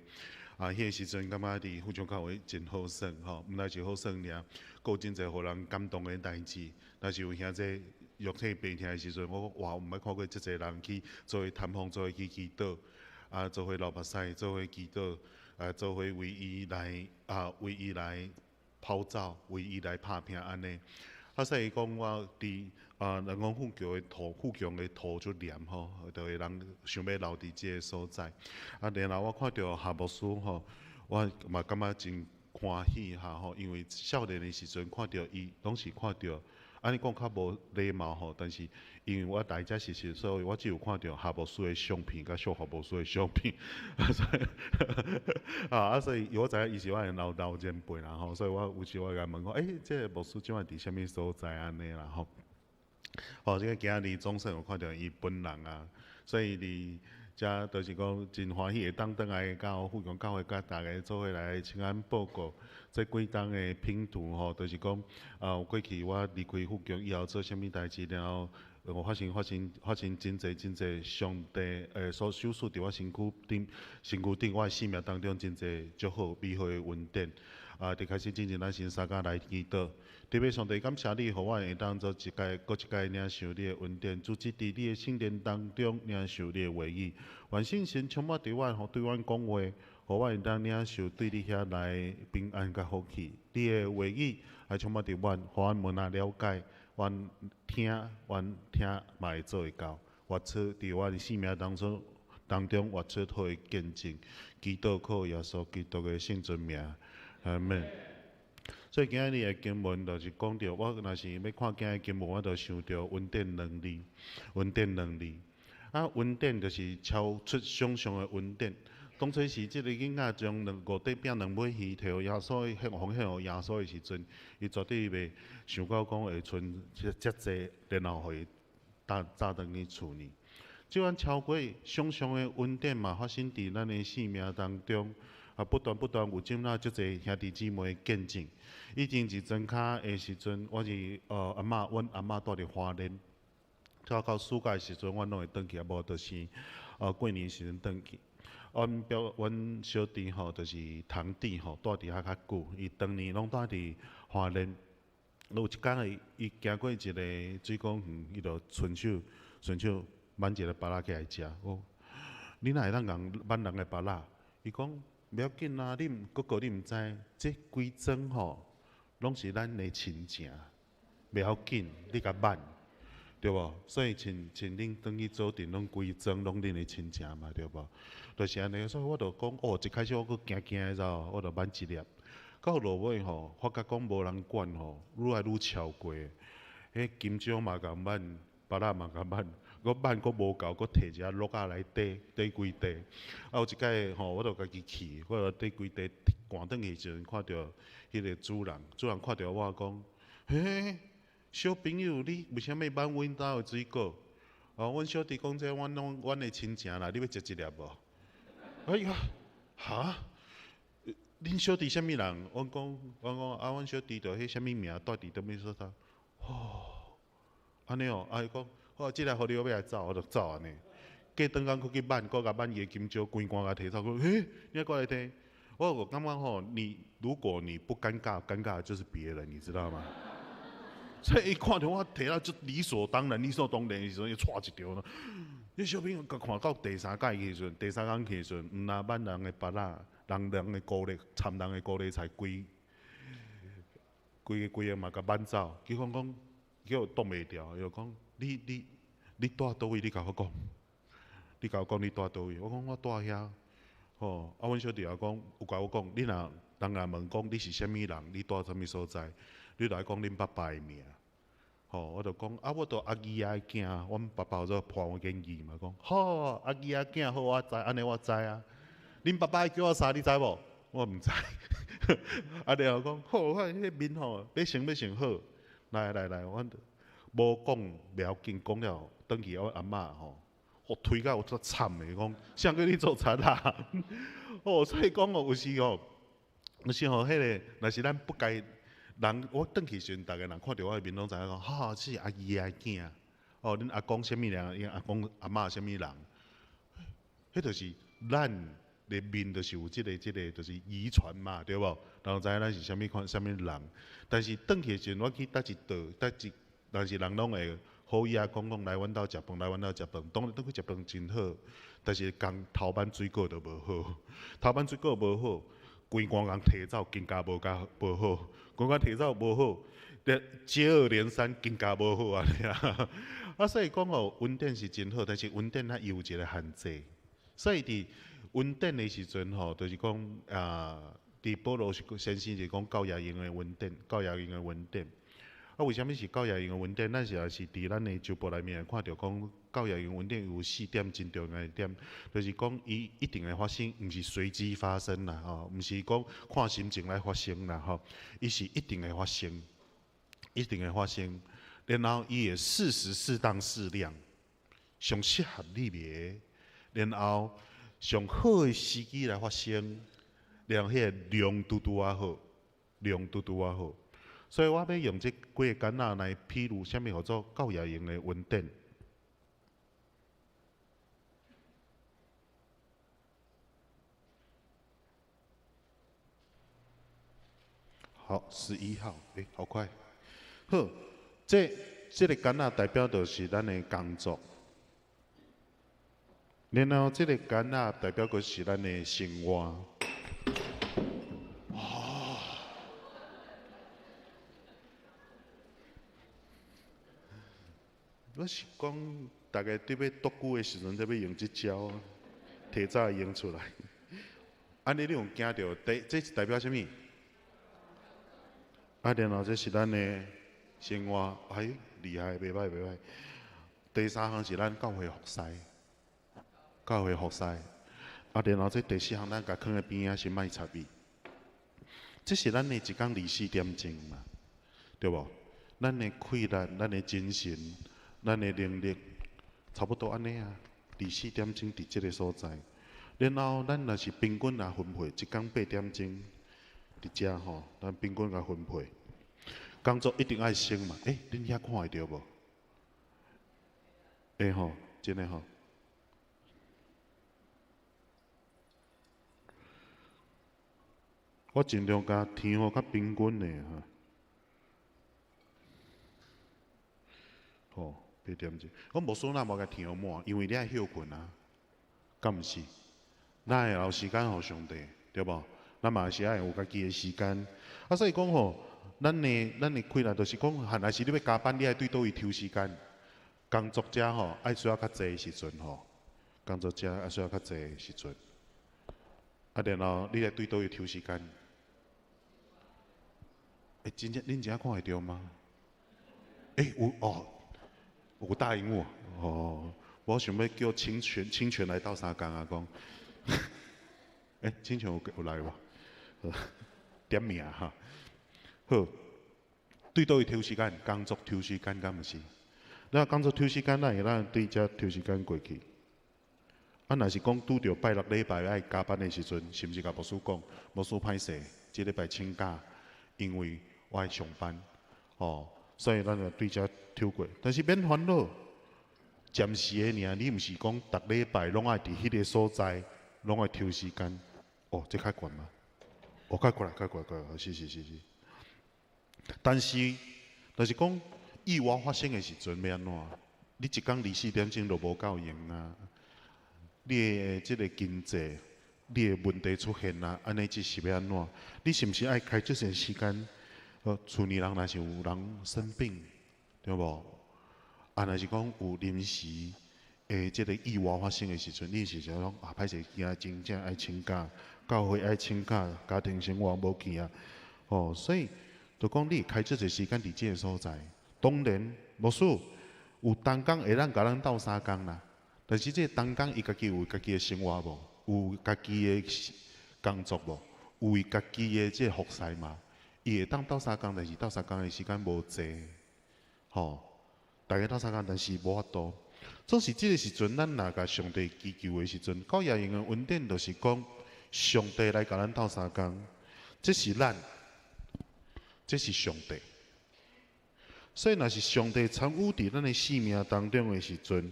啊，彼个時陣感覺佇富強教會真好耍吼，毋但是好耍爾，閣有真濟予人感動的代誌。若是有兄弟肉體病痛的時陣，我講哇，毋捌看過遮濟人去做伙探訪，做伙去祈禱，啊，做伙流目屎，做伙祈禱，啊，做伙為伊來啊，為伊來跑走，為伊來拍拼按呢。啊，所以講我佇啊，人講富強的土，富強的土足黏吼，就會人想欲留佇這个所在。啊，然後我看著夏牧師吼，我嘛感覺真歡喜哈吼，因為少年的時陣看著伊，攏是看著。按呢講較無禮貌吼，但是因為我來遮實習，所以我只有看著夏牧師的相片，佮小何牧師的相片，啊所以啊所以我知影伊是我的老老前輩啦吼，所以我有時我共問講，欸，這个牧師這擺佇啥物所在按呢啦吼。吼，這个今仔日總算有看著伊本人啊，所以佇遮就是講真歡喜會當轉來到富強教會，佮大家做伙來請安報告。這幾冬的拼圖吼，就是講啊，過去我離開富強以後做啥物代誌，然後有發生真濟真濟上帝所賞賜佇我身軀頂我的生命當中真濟足好美好的恩典。啊，佇開始進前，咱先相共來祈禱。特別上帝感謝你，予我會當做一屆閣一屆領受你的恩典，主只佇你的聖殿當中領受你的話語，願聖神充滿佇阮，予對阮講話，予我會當領受對你遐來平安佮福氣。你的話語來充滿佇阮，予阮無若了解，阮聽，阮聽嘛會做會到，活出佇阮的生命當中活出好的見證。祈禱靠耶穌基督的聖尊名。阿門。所以今仔日的經文就是講著，我若是欲看今仔日經文，我就想著恩典兩字，恩典兩字。啊，恩典就是超出想象的恩典。當初時，這个囡仔將兩五塊餅兩尾魚提予耶穌，獻奉獻予耶穌的時陣，伊絕對袂想到講會賰遮遮濟，然後予伊帶走轉去厝呢。這款超過想象的恩典嘛，發生佇咱的生命當中。啊，不斷不斷有這麼足濟兄弟姊妹的見證。以前佇莊跤的時陣，我是阿嬤，阮阿嬤住佇花蓮。到到暑假的時陣，阮攏會轉去，啊無就是過年時陣轉去。阮表阮小弟吼，就是堂弟吼，住佇遐較久，伊長年攏住佇花蓮。有一工伊伊行過一个水果園，伊就伸手伸手挽一个芭樂起來食。我講，你哪會當共挽人的芭樂？伊講。袂要緊啊！你毋哥哥你毋知，這規莊吼，攏是咱的親情，袂要緊，你共挽，對無？所以親像恁轉去祖陣，攏規莊攏恁的親情嘛，對無？就是按呢，所以我就講，哦，一開始我閣驚驚的，知無？我就挽一粒，到落尾吼，發覺講無人管吼，愈來愈超過，彼金蕉嘛共挽，芭樂嘛共挽。閣挽閣無夠，閣提一下碌仔來綴綴規塊。啊，有一擺吼，我就家己去，我就綴規塊趕轉去時陣，看著彼个主人，主人看著我講：嘿，小朋友，你為啥物挽阮兜的水果？哦，阮小弟講這阮攏阮的親情啦，你欲食一粒無？哎呀，哈？恁小弟啥物人？阮講，阮講啊，阮小弟就彼啥物名，住佇佗物所在。哦，按呢哦，啊伊講。好，這粒予你，我欲來走，我就走按呢。過轉工閣去挽，閣共挽伊的金蕉，規罐共提走。講，嘿，你猶過來提？我感覺吼，你如果你不尷尬，尷尬的就是別人，你知道嗎？所以伊看著我提了就理所當然，理所當然的時陣，伊掣一條。你小朋友共看到第三擺去時陣，第三工去時陣，毋若挽人的芭樂，人人的高麗，參人的高麗菜，規規個規個嘛共挽走。結果講，結果擋袂牢，伊就講。你你你住佗位？你共我講，你共我講你住佗位？我講我住遐，吼。啊，阮小弟也講，有共我講，你若人若問講你是啥物人，你住啥物所在，你著愛講恁爸爸的名。吼，我就講啊，我著阿義仔的囝，阮爸爸做潘建義嘛，講好阿義仔囝好，我知，按呢我知啊。恁爸爸叫我啥？你知無？我毋知。啊，然後講好，我彼個面吼，欲成欲成好，來來來，阮。無講袂要緊，講了轉去我阿嬤吼，予推甲有足慘的，講啥叫你做賊啊？哦，所以講哦，有時吼，有時吼，彼个若是咱不該人，我轉去時陣，逐个人看著我的面攏知影講，哈，這是阿義仔的囝。哦，恁阿公啥物人？𪜶阿公阿嬤啥物人？彼就是咱的面，就是有這个，就是遺傳嘛，對無？人知影咱是啥物款、啥物人。但是轉去的時陣，我去佗一桌、佗一。但是人攏會好意仔講講來阮兜食飯，來阮兜食飯，當然轉去食飯真好，但是共頭挽水果就無好，頭挽水果無好，規罐共提走，更加無較無好，規罐提走無好，接二連三更加無好啊！啊，所以講哦，恩典是真好，但是恩典它有一個限制，所以佇恩典的時陣吼，就是講啊，佇保羅先生是講教也用的恩典，教也用的恩典。啊，為啥物是教也用的恩典？咱是也是佇咱的周報內面會看著講，教也用恩典有四點真重要的點，就是講伊一定會發生，毋是隨機發生啦，吼，毋是講看心情來發生啦，吼，伊是一定會發生，一定會發生。然後伊會適時適當適量，上適合你的，然後上好的時機來發生，然後彼个量拄拄仔好，量拄拄仔好。所以我欲用這幾个桿仔來譬喻啥物號做教業用的恩典。好，11號，欸，好快。好，這個桿仔代表就是咱的工作，然後這個桿仔代表就是咱的生活。哦，我是講，大家佇欲獨居的時陣，才欲用這招，提早用出來。按呢，你有驚著？這是代表啥物？啊，然後這是咱的生活，哎，厲害，袂歹袂歹。第三項是咱教會服侍，教會服侍。啊，然後這第四項咱共囥佇邊仔是莫插伊。這是咱的一工24點鐘嘛，對無？咱的氣力、咱的精神、咱的能力，差不多按呢啊。24點鐘佇這个所在，然後咱若是平均來分配，一工8點鐘。佇遮吼，咱平均共分配，工作一定愛先嘛。欸，恁遐看會著無？會吼，真的吼。我盡量共填予較平均的哈。吼，8點鐘。我無說那無共填予滿，因為你愛歇睏啊，敢毋是？咱會留時間予上帝，對無？咱嘛是愛有家己的時間，啊，所以講吼，咱的氣力就是講，若是你欲加班，你愛對佗位抽時間。工作者吼愛需要較濟的時陣吼，工作者愛需要較濟的時陣。啊，然後你來對佗位抽時間。欸，真正恁真正看會著嗎？欸，有哦，有大螢幕哦。我想欲叫清泉，清泉來鬥相共啊，講。欸，清泉有來無？點名哈，好，對佗位抽時間，工作抽時間敢毋是？咱工作抽時間，咱會當對遮抽時間過去。啊，若是講拄著拜六禮拜愛加班的時陣，是毋是共牧師講？牧師歹勢，這禮拜請假，因為我愛上班，哦，所以咱就對遮抽過。但是免煩惱，暫時的爾，你毋是講逐禮拜攏愛佇彼个所在，攏愛抽時間。哦，這較懸嗎？哦，較懸，較懸，較懸，是是是是。但是，就是講意外發生的時陣欲按怎？你一工24點鐘都無夠閒啊！你的這个經濟，你的問題出現啊，按呢這是欲按怎？你是毋是愛開這些時間？厝裡人若是有人生病，對無？啊，若是講有臨時的這个意外發生的時陣，你是想講啊，歹勢，今仔真正愛請假，教會愛請假，家庭生活無去啊，哦，所以就講你開這濟時間佇這个所在，當然牧師有同工會當共咱鬥相共啦，但是這个同工伊家己有家己的生活無？有家己的工作無？有伊家己的這个服侍嘛？伊會當鬥相共，但是鬥相共的時間無濟，吼，大家鬥相共，但是無法度。總是這个時陣，咱若共上帝祈求的時陣，教業用的恩典就是講，上帝來共咱鬥相共，這是咱，這是上帝。所以，若是上帝參與佇咱的生命當中的時陣，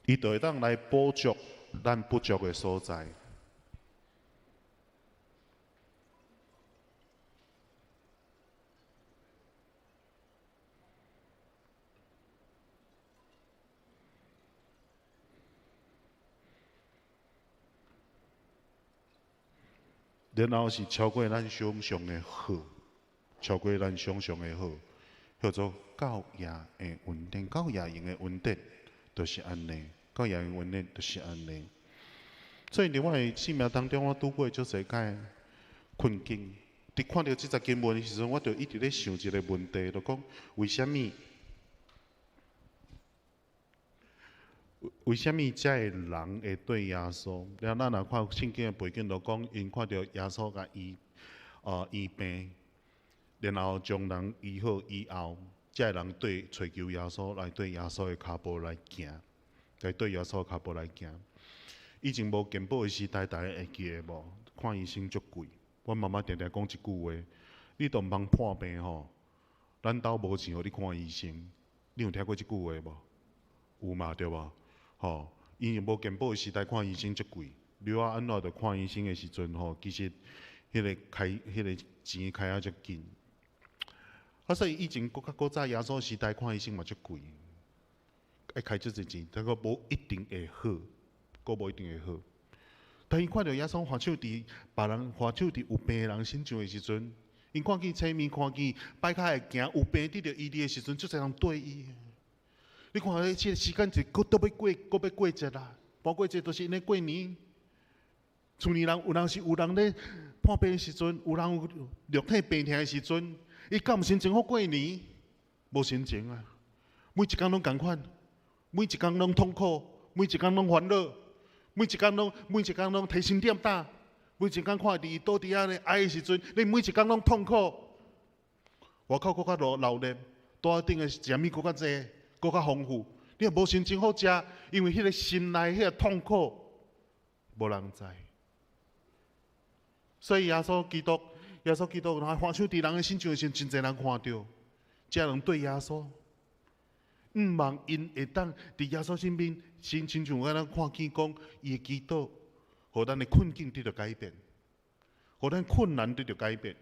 伊就會當來補足咱不足的所在。然後是超過咱想像的好，超過咱想像的好，叫做教業的恩典，教業用的恩典，就是按呢，教業的恩典就是按呢。所以佇我的生命當中，我拄過足濟擺困境。佇看著這節經文的時陣，我就一直咧想一个問題，就講為啥物？為啥物遮个人會對耶穌？了，咱若看聖經的背景，就講𪜶看著耶穌共醫病，然後將人醫好以後，遮个人對揣求耶穌來對耶穌的跤步來行，來對耶穌跤步來行。以前無健保的時代，大家會記得無？看醫生足貴。阮媽媽定定講一句話：你都毋通破病吼，咱兜無錢予你看醫生。你有聽過這句話無？有嘛對無？吼，以前無健保的時代，看醫生足貴。你話按怎著看醫生的時陣吼，其實彼個開彼個錢開啊足緊。啊，所以以前閣較古早耶穌時代看醫生嘛足貴，愛開足濟錢，但閣無一定會好，閣無一定會好。但𪜶看著耶穌按手佇別人按手佇有病的人身上的時陣，𪜶看見青面，看見跛跤會行，有病得著醫治的時陣，足濟人對伊。你看，這個時間一閣都欲過，閣欲過節啦。搬過節就是𪜶咧過年。厝裡人有人是有人咧破病的時陣，有人有肉體病痛的時陣，伊敢有心情好過年？無心情啊！每一工攏仝款，每一工攏痛苦，每一工攏煩惱，每一工攏提心吊膽，每一工看佇伊倒佇遐咧哀的時陣，你每一工攏痛苦。外口閣較熱鬧熱，桌仔頂的食物閣較濟。閣較豐富，你也無心情好食，因為彼個心內彼個痛苦，無人知。所以耶穌基督，耶穌基督，按手佇人的身上的時陣，真濟人看著，遮人對耶穌，向望𪜶會當佇耶穌身邊，親親像咱看見講，伊的祈禱，予咱的困境得著改變，予咱困難得著改變，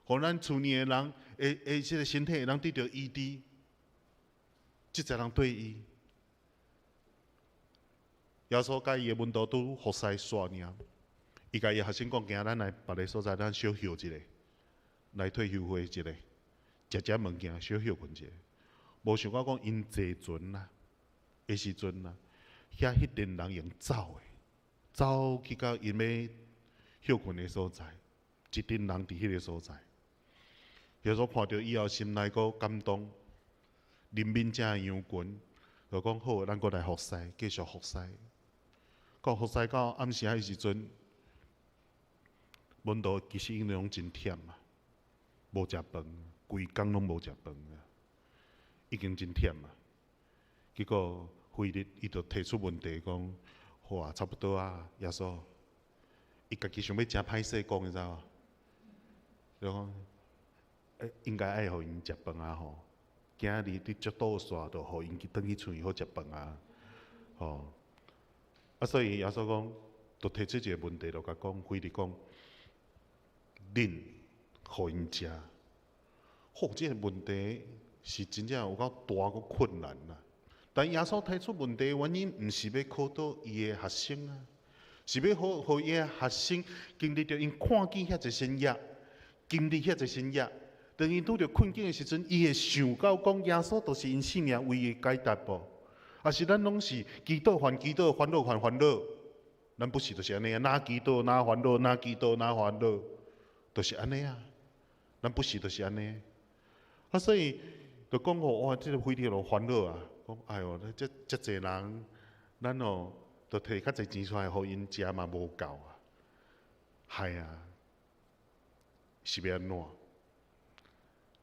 予咱厝裡的人的的這個身體會當得著醫治。這濟人對伊，耶穌佮伊的門徒拄服侍煞爾，伊共伊學生講：今咱來別个所在，咱小歇一下，來退休會一下，食食物件，小歇睏一下。無想到講𪜶坐船啦，的時陣啦，遐彼陣人用走的，走去到𪜶欲歇睏的所在，一陣人佇彼个所在。耶穌看著以後，心內閣感動。憐憫遮个羊群，就講好，咱閣來服侍，繼續服侍。到服侍到暗時仔時陣，門徒其實𪜶攏真忝啊，無食飯，規工攏無食飯啊，已經真忝啊。結果腓力伊就提出問題講：好啊，差不多啊，耶穌，伊家己想欲誠歹勢講，你知無？就講，欸，應該愛予𪜶食飯啊吼。今仔日你足倒煞，就予𪜶去轉去厝裡好食飯啊！吼，啊，所以耶穌講，就提出一個問題，就共講，腓力講，恁予𪜶食。好，這個問題是真正有夠大閣困難啦。但耶穌提出問題的原因，毋是欲考倒伊的學生啊，是欲予伊的學生經歷著𪜶看見遐濟神蹟，經歷遐濟神蹟。當𪜶拄著困境的時陣，伊會想到講耶穌就是𪜶性命唯一的解答無？抑是咱攏是祈禱還祈禱，煩惱還煩惱，咱不是就是按呢啊？若祈禱若煩惱，若祈禱若煩惱，就是按呢啊？咱不是就是按呢？啊，所以就講吼，哇，這個腓力就煩惱啊！講哎喲，這遮濟人，咱哦，就提較濟錢出來，予𪜶食嘛無夠啊！害啊，是欲按怎？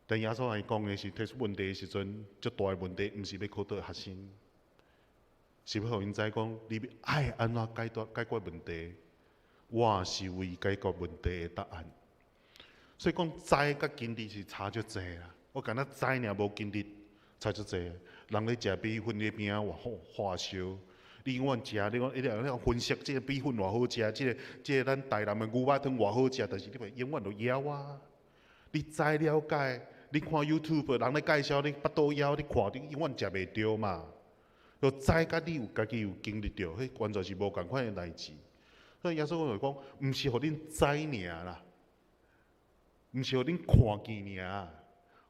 但耶穌來講的是提出問題的時陣，足大的問題，毋是欲考倒學生，是欲予𪜶知講，你欲愛按怎解決問題，我是唯一解決問題的答案。所以講知佮經歷是差足濟啦。我敢若知爾無經歷，差足濟。人咧食米粉咧邊仔偌發燒，你永遠食，你講伊咧分析這個米粉偌好食，這個咱台南的牛肉湯偌好食，但是你袂永遠都枵啊。你知了解，你看 YouTube 人咧介紹，你腹肚枵，你看你永遠食袂著嘛。就知佮你有家己有經歷著，彼完全是無仝款的代誌。所以耶穌就講，毋是予恁知爾啦，毋是予恁看見爾，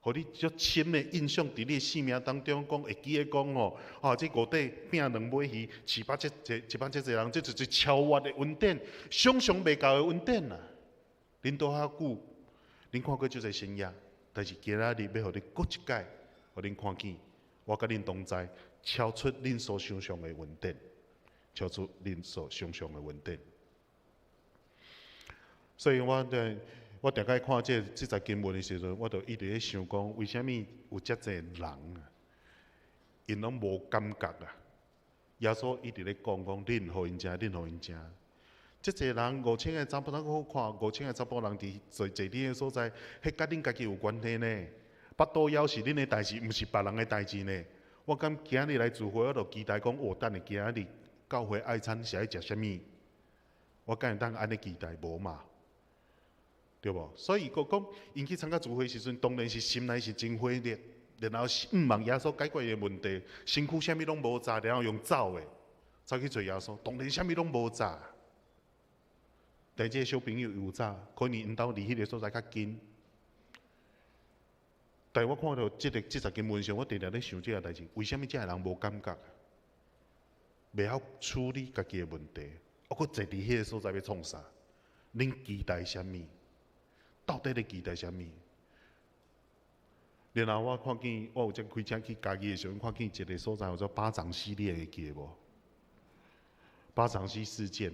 予你足深的印象佇你的生命當中，講會記得講吼，啊，這五塊餅兩尾魚，飼飽這濟一百這濟人，這就是超越的恩典，想象袂到的恩典啊！恁蹛遐久，恁看過足濟神蹟，但是今仔日欲予恁閣一擺，予恁看見，我佮恁同在，超出恁所想象的恩典，超出恁所想象的恩典。所以我伫我逐擺看這節經文的時陣，我就一直咧想講，為啥物有遮濟人啊？𪜶攏無感覺啊！耶穌一直咧講講，恁予𪜶食，恁予𪜶食。遮濟人5000個查埔，咱閣看5000個查埔人佇坐坐佇个所在，彼佮恁家己有關係呢？腹肚枵是恁的代誌，毋是別人的代誌呢。我敢今日來聚會，我就期待講，哦，等下今日教會愛餐是愛食啥物？我敢會當按呢期待無嘛？對無？所以閣講，𪜶去參加聚會時陣，當然是心內是真火熱，然後是向望耶穌解決伊的問題，身軀啥物攏無紮，然後用走的，走去揣耶穌，當然啥物攏無紮。但這個小朋友有紮，可能𪜶兜離彼個所在較近。但我看著這個這節經文時，我定定咧想這個代誌，為啥物這个人無感覺？袂曉處理家己的問題，猶閣坐佇彼個所在欲創啥？恁期待啥物？到底咧期待啥物？然後我看見我有才開車去嘉義的時陣，看見一個所在叫做八掌溪，你會記無？八掌溪事件，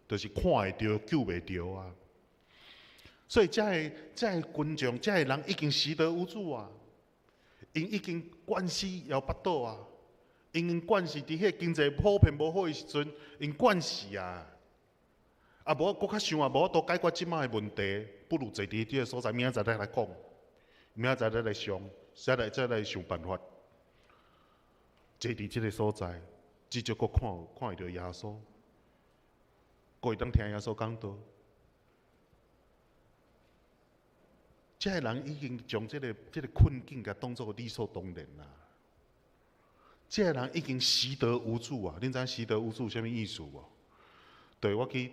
就是看會著救袂著啊！所以這个這个群眾，這个人已經死得無助啊！𪜶已經慣死枵腹肚啊！𪜶已經慣死佇彼個經濟普遍無好的時陣，𪜶慣死啊！啊，無閣較想啊，無法度解決這擺的問題，不如坐佇這个所在，明仔載再來講，明仔載再來想，再來想辦法。坐佇這个所在，至少閣看看會著耶穌，閣會當聽耶穌講道。這个人已經將這個困境共當做理所當然啦。這个人已經習得無助啊！恁知影習得無助啥物意思無？對，我去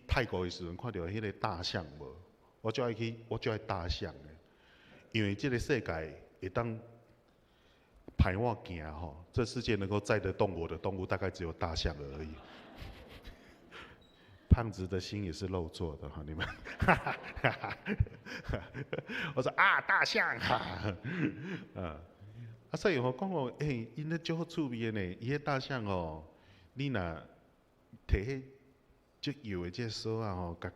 泰國的時陣，看著彼個大象無？我足愛去，我足愛大象的，因為這個世界會當伴我行吼，這世界能夠載得動我的動物，大概只有大象而已。胖子的心也是肉做的哈，你們，我說啊，大象哈，啊，啊，所以吼講哦，欸，𪜶咧足好趣味的呢，伊彼大象哦，你若提彼足幼的這索仔吼，共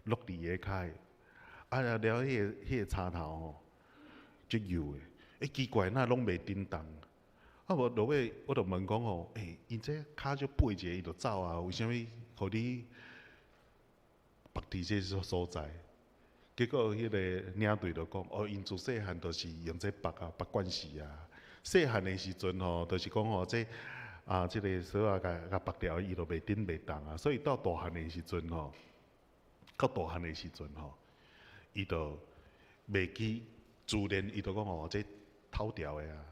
落佇下跤，啊，了彼個插頭吼，足幼的，欸，奇怪，哪攏袂振動？啊無落尾我就問講吼，欸，𪜶這跤就掰一下伊就走啊，為啥物予你縛佇這所在？結果彼個領隊就講，哦，𪜶自細漢就是用這縛啊，縛慣勢啊。細漢的時陣吼，就是講吼，這啊，這個索仔共縛牢，伊就袂振袂動啊。所以到大漢的時陣吼，到大漢的時陣吼，伊就袂記自然，伊就講哦，這透掉的啊，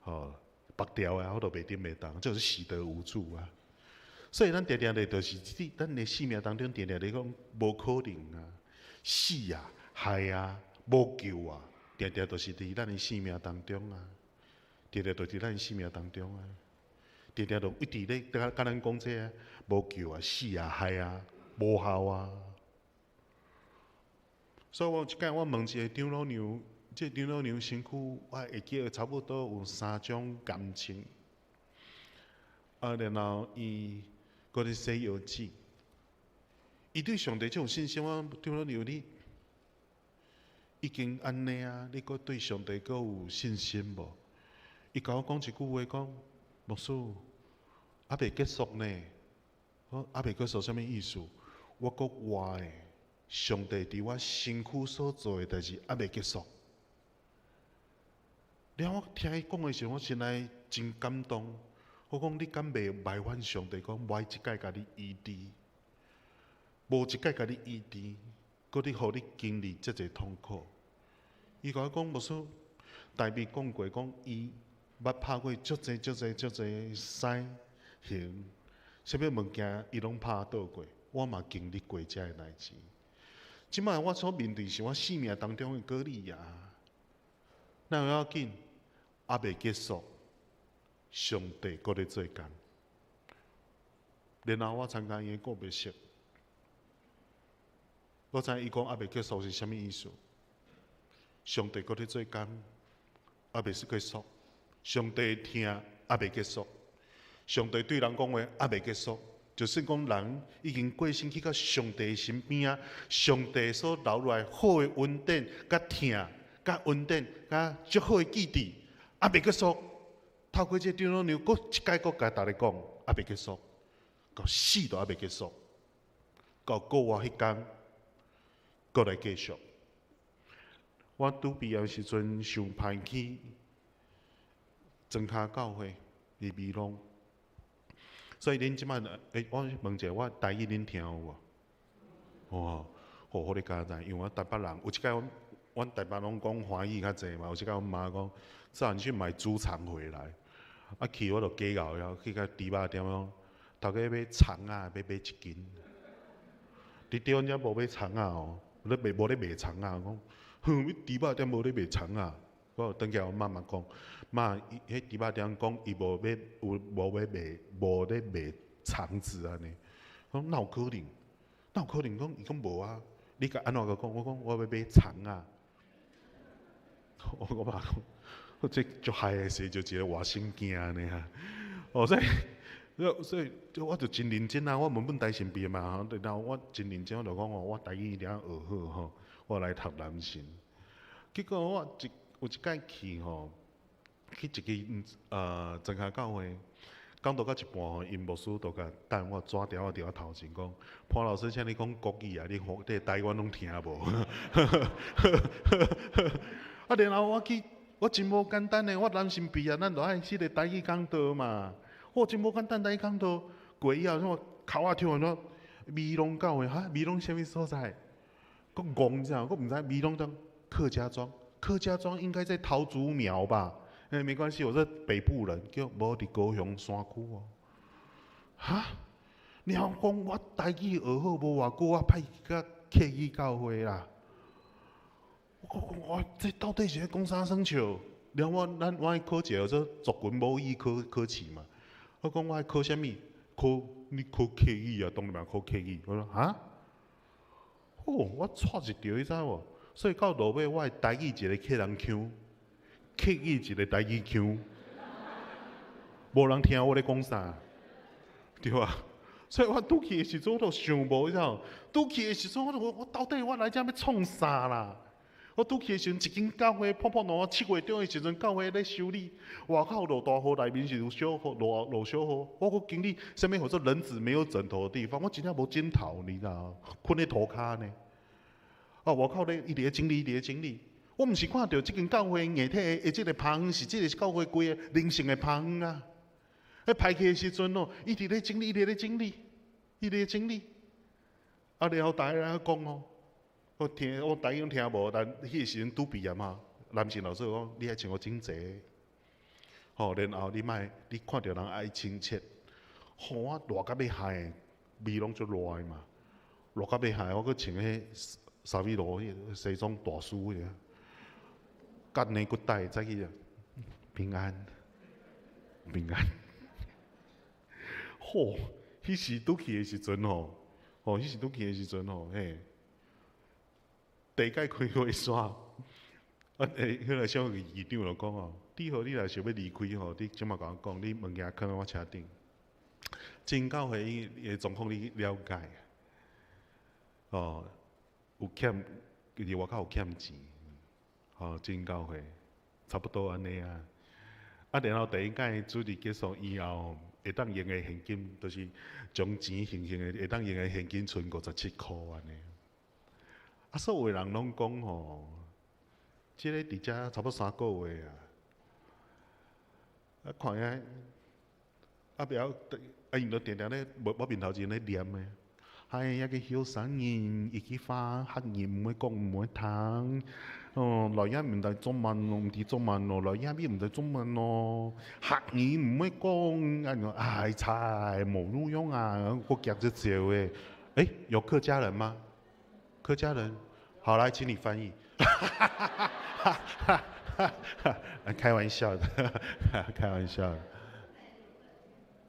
吼，縛掉的啊，我就袂振袂動，就是習得無助啊。所以咱定定咧，就是佇咱的生命當中，定定咧講無可能啊，死啊，害啊，無救啊，定定就是佇咱的生命當中啊，定定就佇咱的生命當中啊，定定就一直咧共咱講這啊，無救啊，死啊，害啊，無效啊。所以我有一擺我問一個長老娘，這個長老娘身軀我會記得差不多有三種癌症，啊，然後伊閣咧洗藥劑，伊對上帝這種信心，我長老娘你已經按呢啊，你閣對上帝閣有信心無？伊共我講一句話，講牧師，猶未結束呢。我猶未結束啥物意思？我閣活的，上帝佇我身軀所做的代誌猶未結束。了我聽伊講的時陣，我心內真感動。我講你敢袂埋怨上帝？講無愛這擺共你醫治，無一擺共你醫治，閣你予你經歷這濟痛苦。伊共我講，牧師，大衛講過，講伊捌拍過足濟足濟足濟屎刑，啥物物件伊攏拍倒過。我嘛經歷過這个代誌。這擺我所面對是我生命當中的歌利亞，那有要緊，猶未結束。上帝閣咧做工，然後我參加伊的告別式，我知伊講猶未結束是啥物意思。上帝閣咧做工，猶未結束，上帝疼猶未結束，上帝對人講話猶未結束。就算講人已經過身去到上帝身邊啊，上帝所留落來好的恩典、佮疼、佮恩典、佮足好的記憶，猶未結束。透過這長老娘，閣一擺閣共大家講，猶未結束，到死都猶未結束，到復活彼工，閣來繼續。我拄畢業時陣受派去莊跤教會佇美濃，所以恁這擺，我問一下，我台語恁聽有無？哦，好好咧交代，因為我台北人，有一擺阮台北攏講華語較濟嘛，有一擺阮媽講，叫你去買豬腸回來，啊去我就假𠢕了，去到豬肉店講，頭家買腸仔，欲買一斤。佇台灣遮無買腸仔哦，咧賣無咧賣腸仔，講，哼，你豬肉店無咧賣腸仔。我轉去阮媽媽講，媽，彼豬肉店講伊無欲有無欲賣，無咧賣腸子按呢。講哪有可能？哪有可能？講伊講無啊，你共按怎共講？我講我欲買腸仔。我媽講，我這足害的事，就一個外省囝按呢啊。哦，所以我就真認真啊！我原本台神畢業嘛，然後我真認真，我就講哦，我台語一定要學好吼，我來讀南神。結果我有一擺去吼，去一間莊跤教會，講到到一半吼，𪜶牧師就共等我紙條仔佇我頭前講，潘老師，請你講國語啊，你這台灣攏聽無。啊，然後我去，我真無簡單的，我南神畢業，咱就愛這個台語講道嘛。我真無簡單台語講道，過以後，我口仔聽完了，美濃教會哈，美濃啥物所在？閣戇者，閣毋知美濃當客家莊，客家莊應該在桃竹苗吧？欸，沒關係，我是北部人，叫無佇高雄山區哦。哈？你講我台語學好無偌久，我派去佮客語教會啦。我這到底是咧講啥耍笑？然後我咱我愛考一個做族群母語考考試嘛。我講我愛考啥物？考你考客語啊，當然嘛考客語。我說哈？哦，我掣一著，你知無？所以到落尾，我的台語一個客人腔，客語一個台語腔，無人聽我咧講啥，對啊。所以我拄去的時陣，我都想無，你知無？拄去的時陣，我就我到底我來遮欲創啥啦？我拄去的時陣，一間教會破破爛爛，7月中的時陣，教會咧修理，外口落大雨，內面是有小雨，落落小雨。我閣經歷啥物叫做人子沒有枕頭的地方，我真正無枕頭，你知無？睏咧塗跤呢。啊，外口咧，伊佇咧整理，伊佇咧整理。我毋是看著這間教會硬體的這個棚是這個教會規个靈性的棚啊。彼排去的時陣哦，伊佇咧整理，伊佇咧整理，伊佇咧整理。啊，然後大家來講哦。我聽我台語攏聽無，但彼個時陣拄畢業嘛，南神老師講，你愛穿予整齊，吼，然後你莫你看著人愛親切，吼，我熱甲欲害，美濃足熱的嘛，熱甲欲害，我閣穿彼沙美羅彼個西裝大師彼個，結呢骨帶再去平安，平安，吼，彼時拄去的時陣吼，吼，彼時拄去的時陣吼，嘿。第一擺開會煞，啊，欸，彼個小議長就講哦，你好，你若想欲離開吼，你這馬共我講，你物件囥佇我車頂。真教會伊的狀況你了解，哦，有欠，佇外口有欠錢，吼，真教會差不多按呢啊。啊，然後第一擺主日結束以後，會當用的現金，就是將錢現現的，會當用的現金賰57箍按呢。啊，所有人攏講吼，這个佇遮差不多3個月啊，啊看遐，啊袂曉，啊𪜶就定定咧，我面頭前咧念的，哎，抑個後生人一起發，客語毋會講，毋會聽，哦，來遐毋知做乜咯，毋知做乜咯，來遐邊毋知做乜咯，客語毋會講，啊，哎，菜無路用啊，閣夾這招的，欸，有客家人嗎？客家人，好來，請你翻譯。開玩笑的，開玩笑的。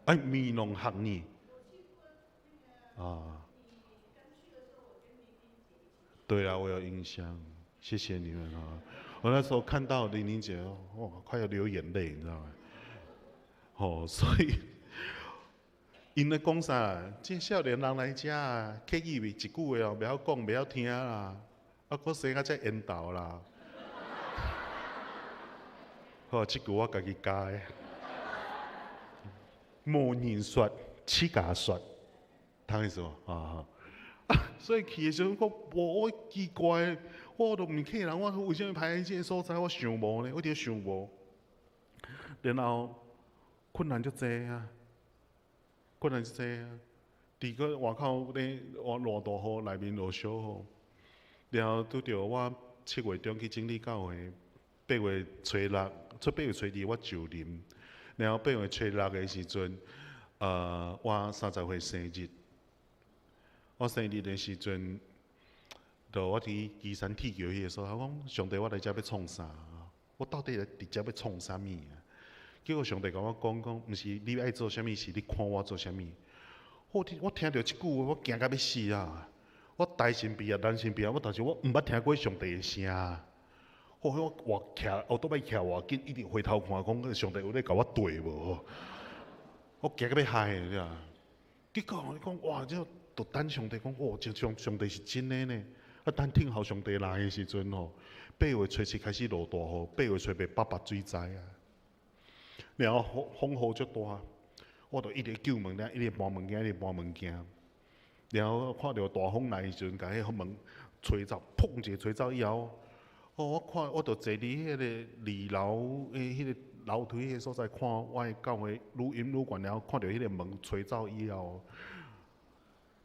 哎，美濃客語。啊。對啊，我有印象。謝謝你們啊！我那時候看到玲玲姐，哇，快要流眼淚，你知道嗎？哦，所以𪜶咧講啥？這少年人來遮啊，客語一句話哦，袂曉講，袂曉聽啦，啊，閣生甲這緣投啦。好，這句我家己加的。無人說，自家說，聽意思無？啊，所以去的時陣，我無我奇怪，我都毋是客人，我為啥物排佇這个所在？我想無呢，我佇咧想無。然後困難足濟啊，困難足濟啊！佇個外口咧，我落大雨，內面落小雨，然後拄著我7月中去整理教會，8月初6，出8月初2我就任，然後8月初6的時陣，我30歲生日。我生日的時陣，就我佇旗山鐵橋彼個所在，我講上帝，我來遮欲創啥？我到底來佇遮欲創啥物啊？結果上帝共我講講，毋是你愛做啥物，是你看我做啥物。我聽著這句話，我驚甲欲死啊！我大神畢業，男神畢業，我但是我毋捌聽過上帝的聲。我我徛，我倒擺徛偌緊，一直回頭看，講上帝有咧共我對無？我驚甲欲害你知無？結果我講哇，這就等上帝講，哦，這上帝是真的呢。啊，等聽候上帝來的時陣吼，8月初7開始落大雨，8月初8八八水災啊。然後風雨足大，我就一直救物件，一直搬物件，一直搬物件。然後看著大風來的時陣，共彼個門吹走，砰一下吹走以後，哦，我看我就坐佇彼個二樓的彼個樓梯彼個所在，看我的教會愈陰愈懸，然後看著彼個門吹走以後，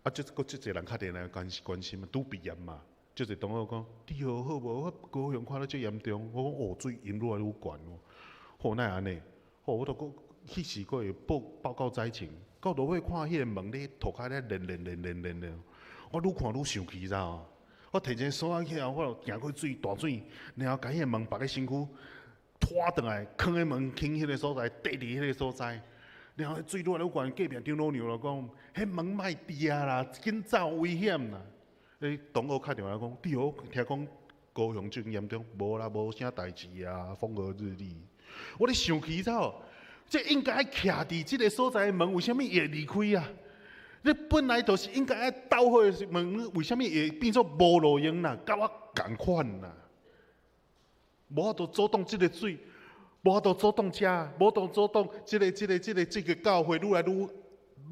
啊，這閣足濟人敲電話來關心嘛，拄畢業嘛，足濟同學講，你好好無？我高雄看了足嚴重，我講哦，水淹愈來愈懸哦，好哪會按呢？哦，我都閣彼時閣會報告災情，到落尾看彼個門咧塗跤咧連連連連連連，我愈看愈生氣，知無？我提一个索仔起來，我就行過水大水，然後共彼個門縛咧身軀拖轉來，囥佇門囥彼個所在，綴佇彼個所在。然後水愈來愈懸，隔壁張老娘就講：彼門莫佇啊啦，緊走危險啦！彼同學敲電話來講，你好，聽講高雄真嚴重，無啦，無啥代誌啊，風和日麗。我咧生氣走，這應該愛徛佇這个所在的門，為啥物會離開啊？你本來就是應該愛鬥好的門，為啥物會變做無路用啦？佮我仝款啦，無法度阻擋這个水。無法度阻擋遮，無法度阻擋這個教會愈來愈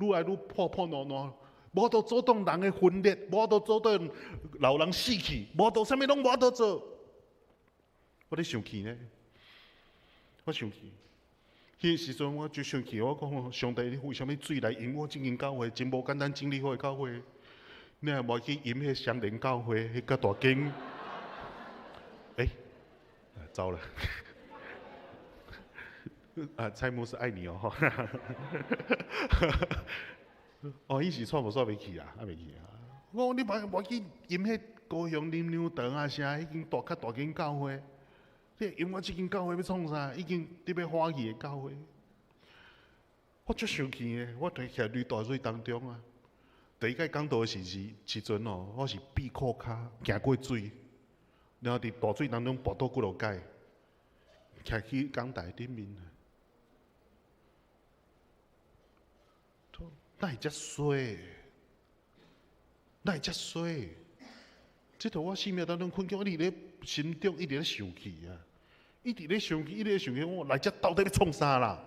愈來愈破破爛爛，無法度阻擋人的分裂，無法度阻擋老人死去，無法度啥物攏無法度做。我咧生氣呢，我生氣。彼時陣我就生氣，我講上帝，你為啥物水來淹我這間教會？真無簡單整理好的教會，你也無去淹彼雙連教會，彼較大間。欸，糟了。啊，蔡牧師愛你哦！哦，伊是煞無煞袂去啊，還袂去啊。我講你莫莫去淹彼高雄林良堂啊啥，彼間大較大間教會，你淹我這間教會欲創啥？已經佇欲花去的教會，我足生氣的，我佇徛佇大水當中啊。第一擺講道的時陣哦，我是閉褲跤行過水，然後佇大水當中跋倒幾落擺，徛去講台頂面。哪會遮衰？哪會遮衰？這著我生命當中困境，我一直咧心中一直咧生氣啊，一直咧生氣，一直咧生氣。我來遮到底欲創啥啦？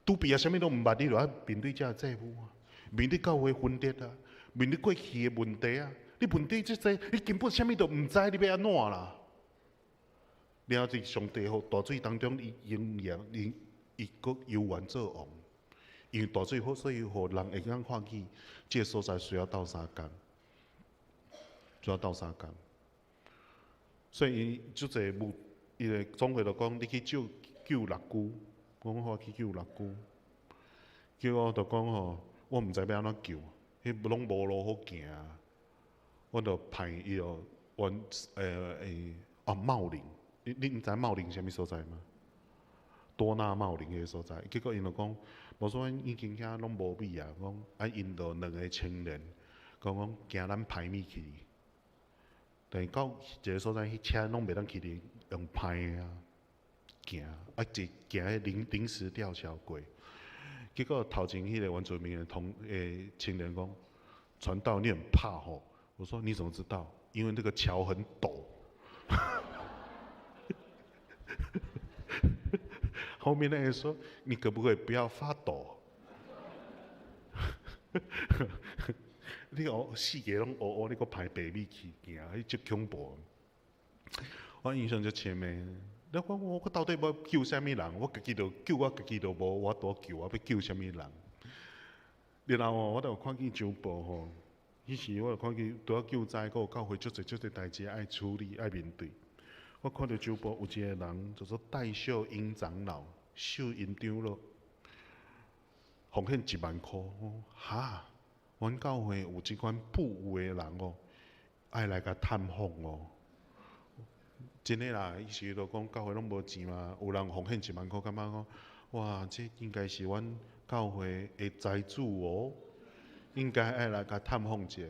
拄畢業啥物攏毋捌，你著愛面對遮个債務啊，面對教會分裂啊，面對過去的問題啊。你問題這濟，你根本啥物都毋知，你欲按怎啦？然後佇上帝予大水當中，伊仍然伊伊閣猶原做王。因為大水好，所以予人會當看見這個所在需要鬥相共，需要鬥相共。所以伊足濟牧，伊個總會就講，你去救救六龜，我講好去救六龜。結果就講吼，我毋知欲按怎救，彼攏無路好行，我就派伊哦，阮啊茂林，你毋知茂林啥物所在嗎？多納茂林彼个所在，結果𪜶就講，無說已經遐攏無米啊，講啊𪜶就兩個青年，講講驚咱歹物去，但是到一个所在，彼車攏袂當去哩，用攀的啊行，啊一行彼臨時吊橋過。結果頭前彼個原住民的同青年講：傳道你很怕吼？我說你怎麼知道？因為那個橋很陡。後面那個說：你可不可以不要發抖？你哦，四界攏烏烏，你閣排白米去行，彼足恐怖。我印象足深的，你講我到底欲救啥物人？我家己都救我家己都無法度救，我欲救啥物人？然後哦，我就有看見周報吼，彼時我就看見拄仔救災，閣有教會足濟足濟代誌愛處理、愛面對。我看著周報有一個人叫做戴秀英長老，秀英長老，奉獻1萬箍。哈！阮教會有這款富有的人哦，愛來共探訪哦。真的啦，彼時就講教會攏無錢嘛，有人奉獻1萬箍，感覺講哇，這應該是阮教會的財主哦，應該愛來共探訪一下。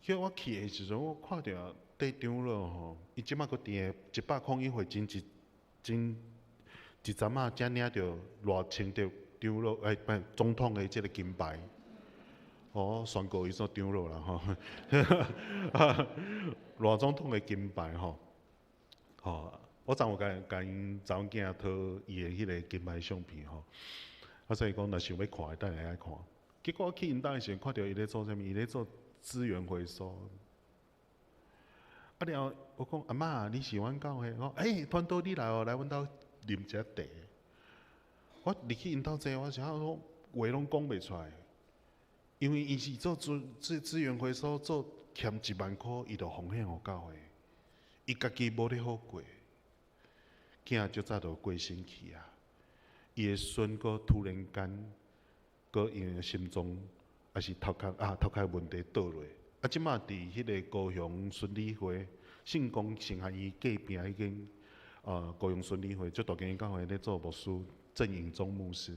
結果我去的時陣，我看著戴長老吼，伊這馬閣佇個101歲前一前一陣仔才領著賴清德長老欸，不總統的這個金牌。哦，宣告伊做長老啦吼，賴總統的金牌吼，吼，我昨有共共𪜶查某囝討伊的彼個金牌相片吼，啊，所以講若想欲看，等下來看。結果我去𪜶兜的時陣，看著伊咧做啥物？伊咧做資源回收。啊了後，我講阿嬤，你是阮教會？講欸，傳道你來哦，來阮兜啉一下茶。我入去𪜶兜坐，我想講話攏講袂出來。因為伊是做資源回收，做欠1萬箍，伊就奉獻予教會。伊家己無咧好過，囝足早就過身去啊。伊的孫閣突然間，閣因為心臟抑是頭殼啊頭殼問題倒落。啊，這馬佇彼個高雄孫理會聖光神學院隔壁彼間高雄孫理會足大間教會咧做牧師，鄭穎忠牧師。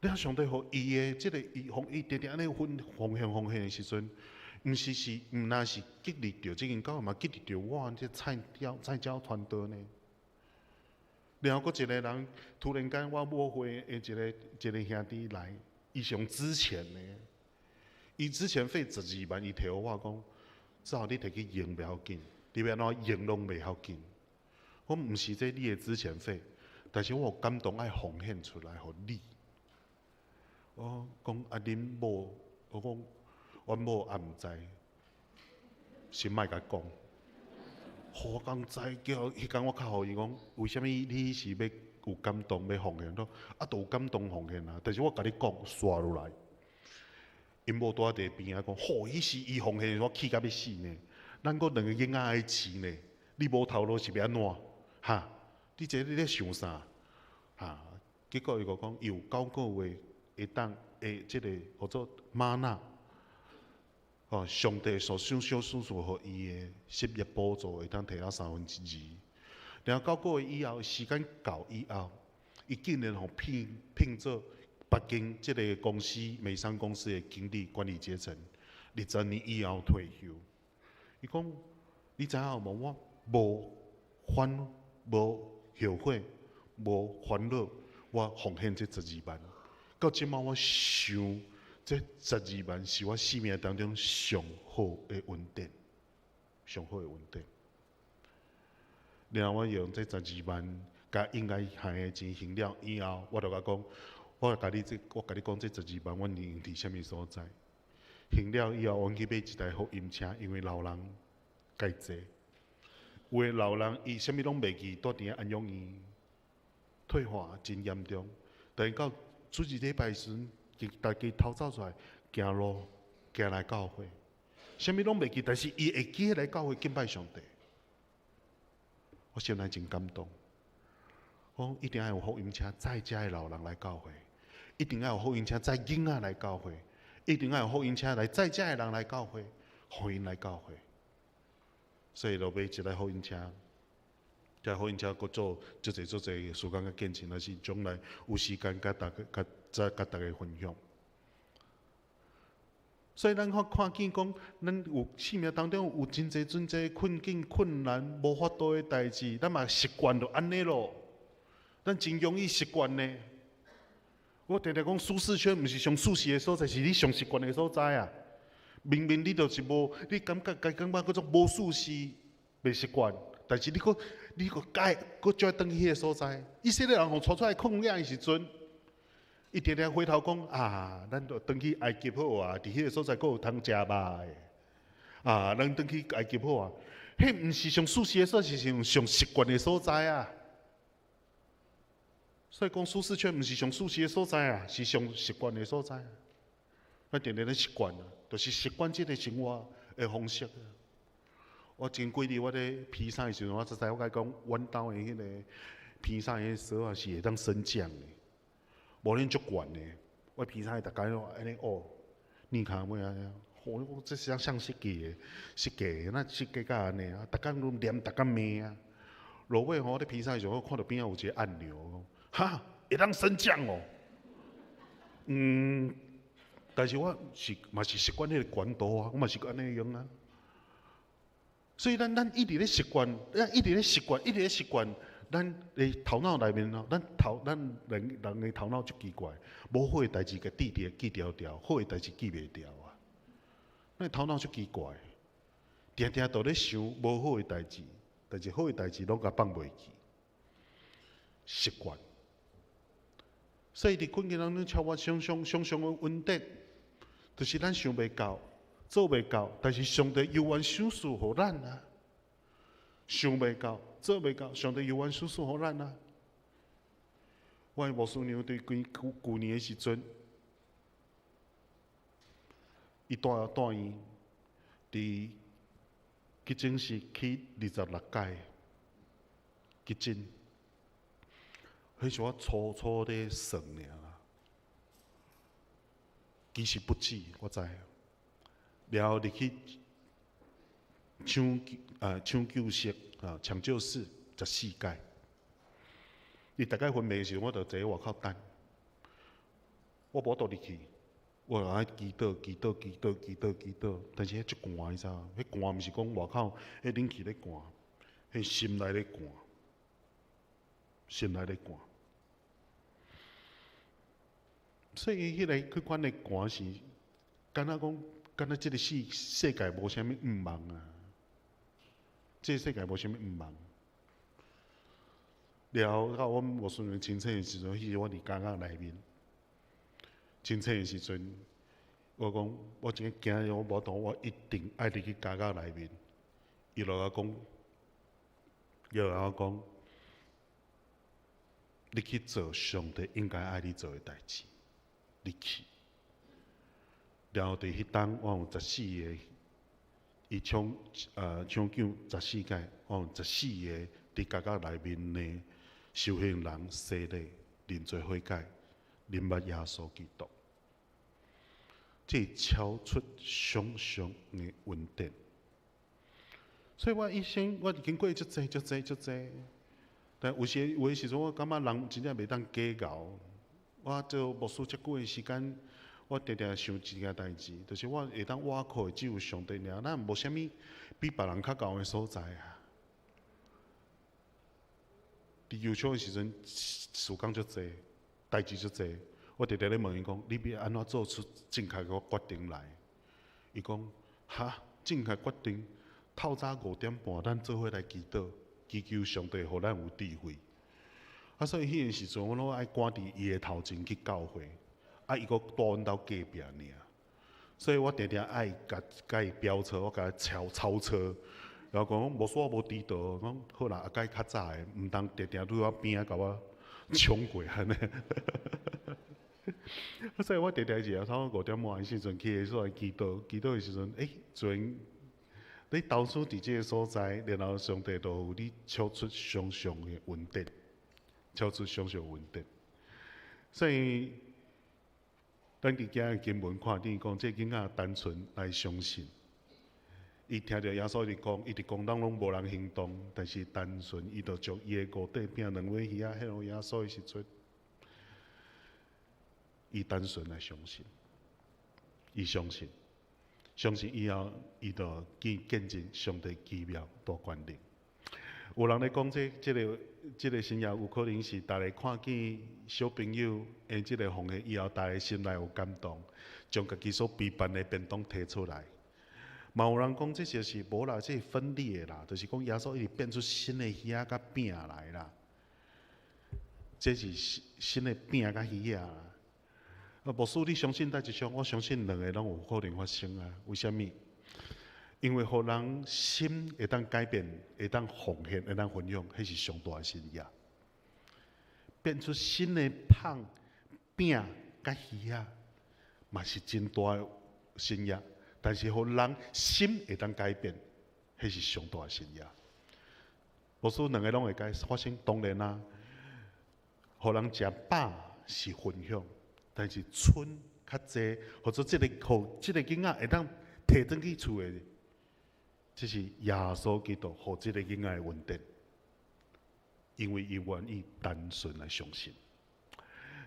你看上帝予伊的這個，伊奉伊定定按呢分奉獻奉獻的時陣，毋是是毋若是激勵著這間教會嘛，激勵著我這菜鳥菜鳥傳道呢。然後閣一個人突然間，我母會的一個兄弟來，伊是用資錢的，伊資錢費十二萬，伊提予我講，只好你提去用袂要緊，你欲按怎用攏袂要緊。我毋是這你的資遣費，但是我有感動愛奉獻出來予你。我講啊，恁某，我講，阮某也毋知，先莫共講。我講知叫彼工我敲予伊講，為啥物你是欲有感動欲奉獻？啊，都有感動奉獻啊！但是我共你講，煞落來，𪜶某拄仔佇邊仔講，吼，彼時伊奉獻，我氣甲欲死呢。咱閣兩個囡仔愛飼呢，你無頭路是欲按怎？哈？你這你咧想啥？哈？結果伊就講，伊有九個月。會當會這個號做嗎哪，哦，上帝所賞賞賜予伊的失業補助會當提到2/3。然後九個月以後，時間到以後，伊竟然予聘做北京這個公司美商公司的經理管理階層，20年以後退休。伊講，你知影無？我無煩無後悔，無煩惱，我奉獻這十二萬。到這馬我想，這十二萬是我生命當中上好的恩典，上好的恩典。然後我用這十二萬，共應該還的錢還了以後，我就共講，我共你這，我共你講，這十二萬阮用佇啥物所在？還了以後，阮去買一台福音車，因為老人該坐。有的老人伊啥物攏袂記，蹛佇安養院，退化真嚴重，但是到主日禮拜時陣，家己偷走出來行路，行來教會，啥物攏袂記，但是伊會記來教會敬拜上帝。我心內真感動。我講一定愛有福音車載遮的老人來教會，一定愛有福音車載囡仔來教會，一定愛有福音車來載遮的人來教會，予𪜶來教會。所以就買一台福音車。這福音車閣做足濟足濟時間佮見證，若是將來有時間佮大家、佮再佮大家分享。所以咱看看見講，咱有生命當中有真濟真濟困境、困難、無法度的代誌，咱嘛習慣就按呢囉。咱真容易習慣呢。我定定講，舒適圈毋是上舒適的所在，是你上習慣的所在啊。明明你就是無，你感覺家感覺閣足無舒適，袂習慣，但是你閣你閣改，閣再轉去彼个所在。以色列人予帶出來曠野的時陣，伊定定回頭講啊，咱著轉去埃及好啊，佇彼个所在閣有通食肉的。啊，咱轉去埃及好啊，彼毋是上舒適的所在，是上上習慣的所在啊。所以講舒適圈毋是上舒適的所在啊，是上習慣的所在。咱定定咧習慣啊，就是習慣這个生活的方式。我前幾日我咧披衫的時陣，我才知我共伊講，阮兜的彼个披衫的鎖仔是會當升降的，無恁足懸的。我披衫逐工攏按呢哦，躡跤尾按呢，吼，這是啥設計的？設計的，哪設計甲按呢啊？逐工攏念，逐工罵啊。落尾吼，我咧披衫的時陣，我看著邊仔有一个按鈕，哈，會當升降哦。但是我是嘛是習慣彼个懸度啊，我嘛是按呢用啊。所以咱一直咧習慣，咱一直咧習慣，一直咧習慣，咱的頭腦內面哦，咱頭咱人人的頭腦足奇怪，無好的代誌共記佇記牢牢，好的代誌記袂牢啊。咱頭腦足奇怪，定定都咧想無好的代誌，但是好的代誌攏共放袂記，習慣。所以佇困境當中超越想像想像的恩典，就是咱想袂到、做袂到，但是上帝猶原賞賜予咱啊！想袂到、做袂到，上帝猶原賞賜予咱啊！我的牧師娘佇幾舊年的時陣，伊住院，佇急診室去26擺急診。彼是我初初咧算爾啦，其實不止，我知。然後入去搶救室啊，搶救室14擺。伊逐擺昏迷的時陣，我就坐佇外口等。我無法度入去，我就愛祈禱、祈禱、祈禱、祈禱、祈禱。但是彼足寒，你知無？彼寒毋是講外口彼冷氣咧寒，彼心內咧寒。心內咧寒，所以彼个彼款的寒是，敢若講，敢若這个世世界無啥物向望啊！這个世界無啥物向望。了後，到阮牧師娘清醒的時陣，彼時我佇監獄內面。清醒的時陣，我講我真驚，我無法度，我一定愛入去監獄內面。伊就共我講，伊就共我講。你去做上帝應該愛你做的代誌，你去。然後佇彼當，我有十四个，伊搶救十四擺，我有十四个佇監獄內面的受刑人洗禮、認罪悔改、認捌耶穌基督，這超出想像的恩典。所以我一生我經過足濟足濟足濟。但有時有的時陣，我感覺人真正袂當假𠢕。我做牧師遮久的時間，我定定想一件代誌，就是我會當倚靠的只有上帝爾，咱無啥物比別人較𠢕的所在啊。佇遊場的時陣，時間足濟，代誌足濟，我定定咧問伊講：你欲按怎做出正確的決定來？伊講：哈，正確決定，透早5點半，咱做伙來祈禱。祈求上帝予咱有智慧。啊，所以彼个時陣，我攏愛趕佇伊的頭前去教會，啊，伊閣蹛阮兜隔壁爾，所以我定定愛共共伊飆車，我共伊超超車，然後講無說我無遲到，講好啦，後擺較早的，毋通定定對我邊仔共我衝過按呢。所以我定定是差不多5點半的時陣去的所在祈禱，祈禱的時陣，自然。你投注佇這个所在，然後上帝就予你超出想像的恩典，超出想像恩典。所以，咱佇今日經文看見講，這个囡仔單純來相信。伊聽著耶穌佇講，伊佇講當攏無人行動，但是單純伊就將伊的五塊餅兩尾魚仔獻予耶穌的時陣，伊單純來相信，伊相信。相信以後，伊就見證上帝奇妙大權能。有人咧講這個神跡有可能是逐家看見小朋友的這個奉獻以後，逐家心內有感動，將家己所備辦的便當提出來。嘛有人講這就是無啦，這是分裂的啦，就是講耶穌一直變出新的魚仔佮餅來啦。這是新的餅佮魚仔啦。啊，牧師，你相信佗一項？我相信兩个攏有可能發生啊。為啥物？因為予人心會當改變，會當奉獻，會當分享，彼是上大的神跡。變出新的棒餅佮魚仔，嘛是真大的神跡。但是予人心會當改變，彼是上大的神跡。牧師兩个攏會發生，當然啦。予人食飽是分享，但是賰較濟，或者這個予這個囡仔會當提轉去厝的，這是耶穌基督予這個囡仔的恩典，因為伊願意單純來相信。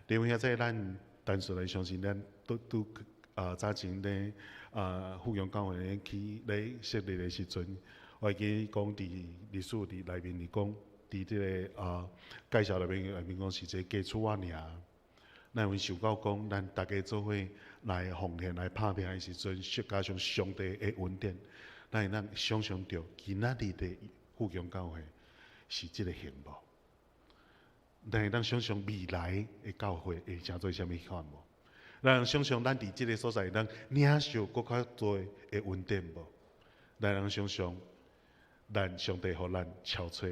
另外，這咱單純來相信，咱拄拄啊早前咧啊富強教會咧去咧設立的時陣，我會記講佇歷史佇內面佇講，佇這个啊介紹內面講是一個基礎仔爾。咱有想到講，咱逐家做伙來奉獻來拍拼的時陣，加上上帝的恩典，咱會當想象著今仔日的富強教會是這个形無？咱會當想象未來的教會會成做啥物款無？咱想象咱佇這个所在會當領受閣較多的恩典無？咱通想象，咱上帝予咱超出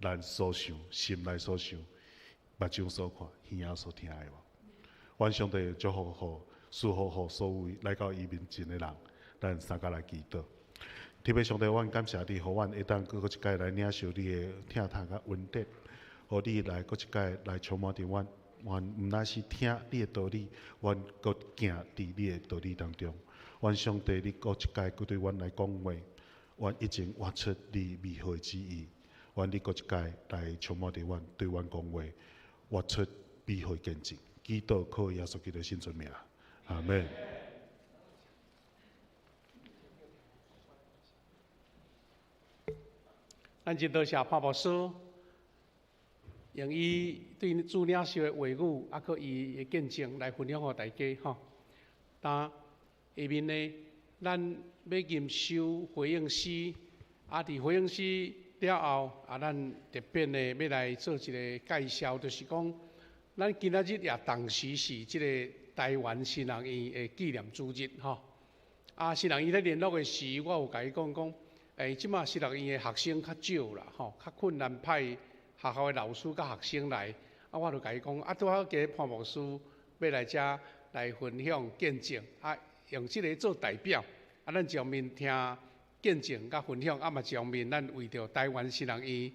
咱所想、心內所想、目睭所看、耳仔所聽的無？願上帝祝福予賜福予所有來到伊面前的人，咱三共來祈禱。天父上帝，阮感謝你，予阮會當閣閣一擺來領受你的疼痛佮恩典，予你來閣一擺來充滿佇阮。阮毋但是聽你的道理，阮閣行佇你的道理當中。願上帝，你閣一擺閣對阮來講話，阮已經活出你美好的旨意。願你閣一擺來充滿佇阮，對阮講話，活出美好的見證。祈禱靠耶穌基督聖尊名，阿門。咱真多謝潘牧師，用伊對主領袖的話語，啊，閣伊的見證來分享予大家吼。但下面呢，咱欲吟首回應詩，啊，佇回應詩了後，啊，咱特別呢欲來做一個介紹，就是講，咱今仔日也同時是這個台灣新人院的紀念主日吼。啊，新人院咧聯絡的時，我有共伊講講，這馬新人院的學生較少啦，吼，較困難派學校的老師佮學生來。啊，我就共伊講，啊，拄好今日潘牧師欲來遮來分享見證，啊，用這个做代表，啊，咱一方面聽見證佮分享，啊嘛一方面咱為著台灣新人院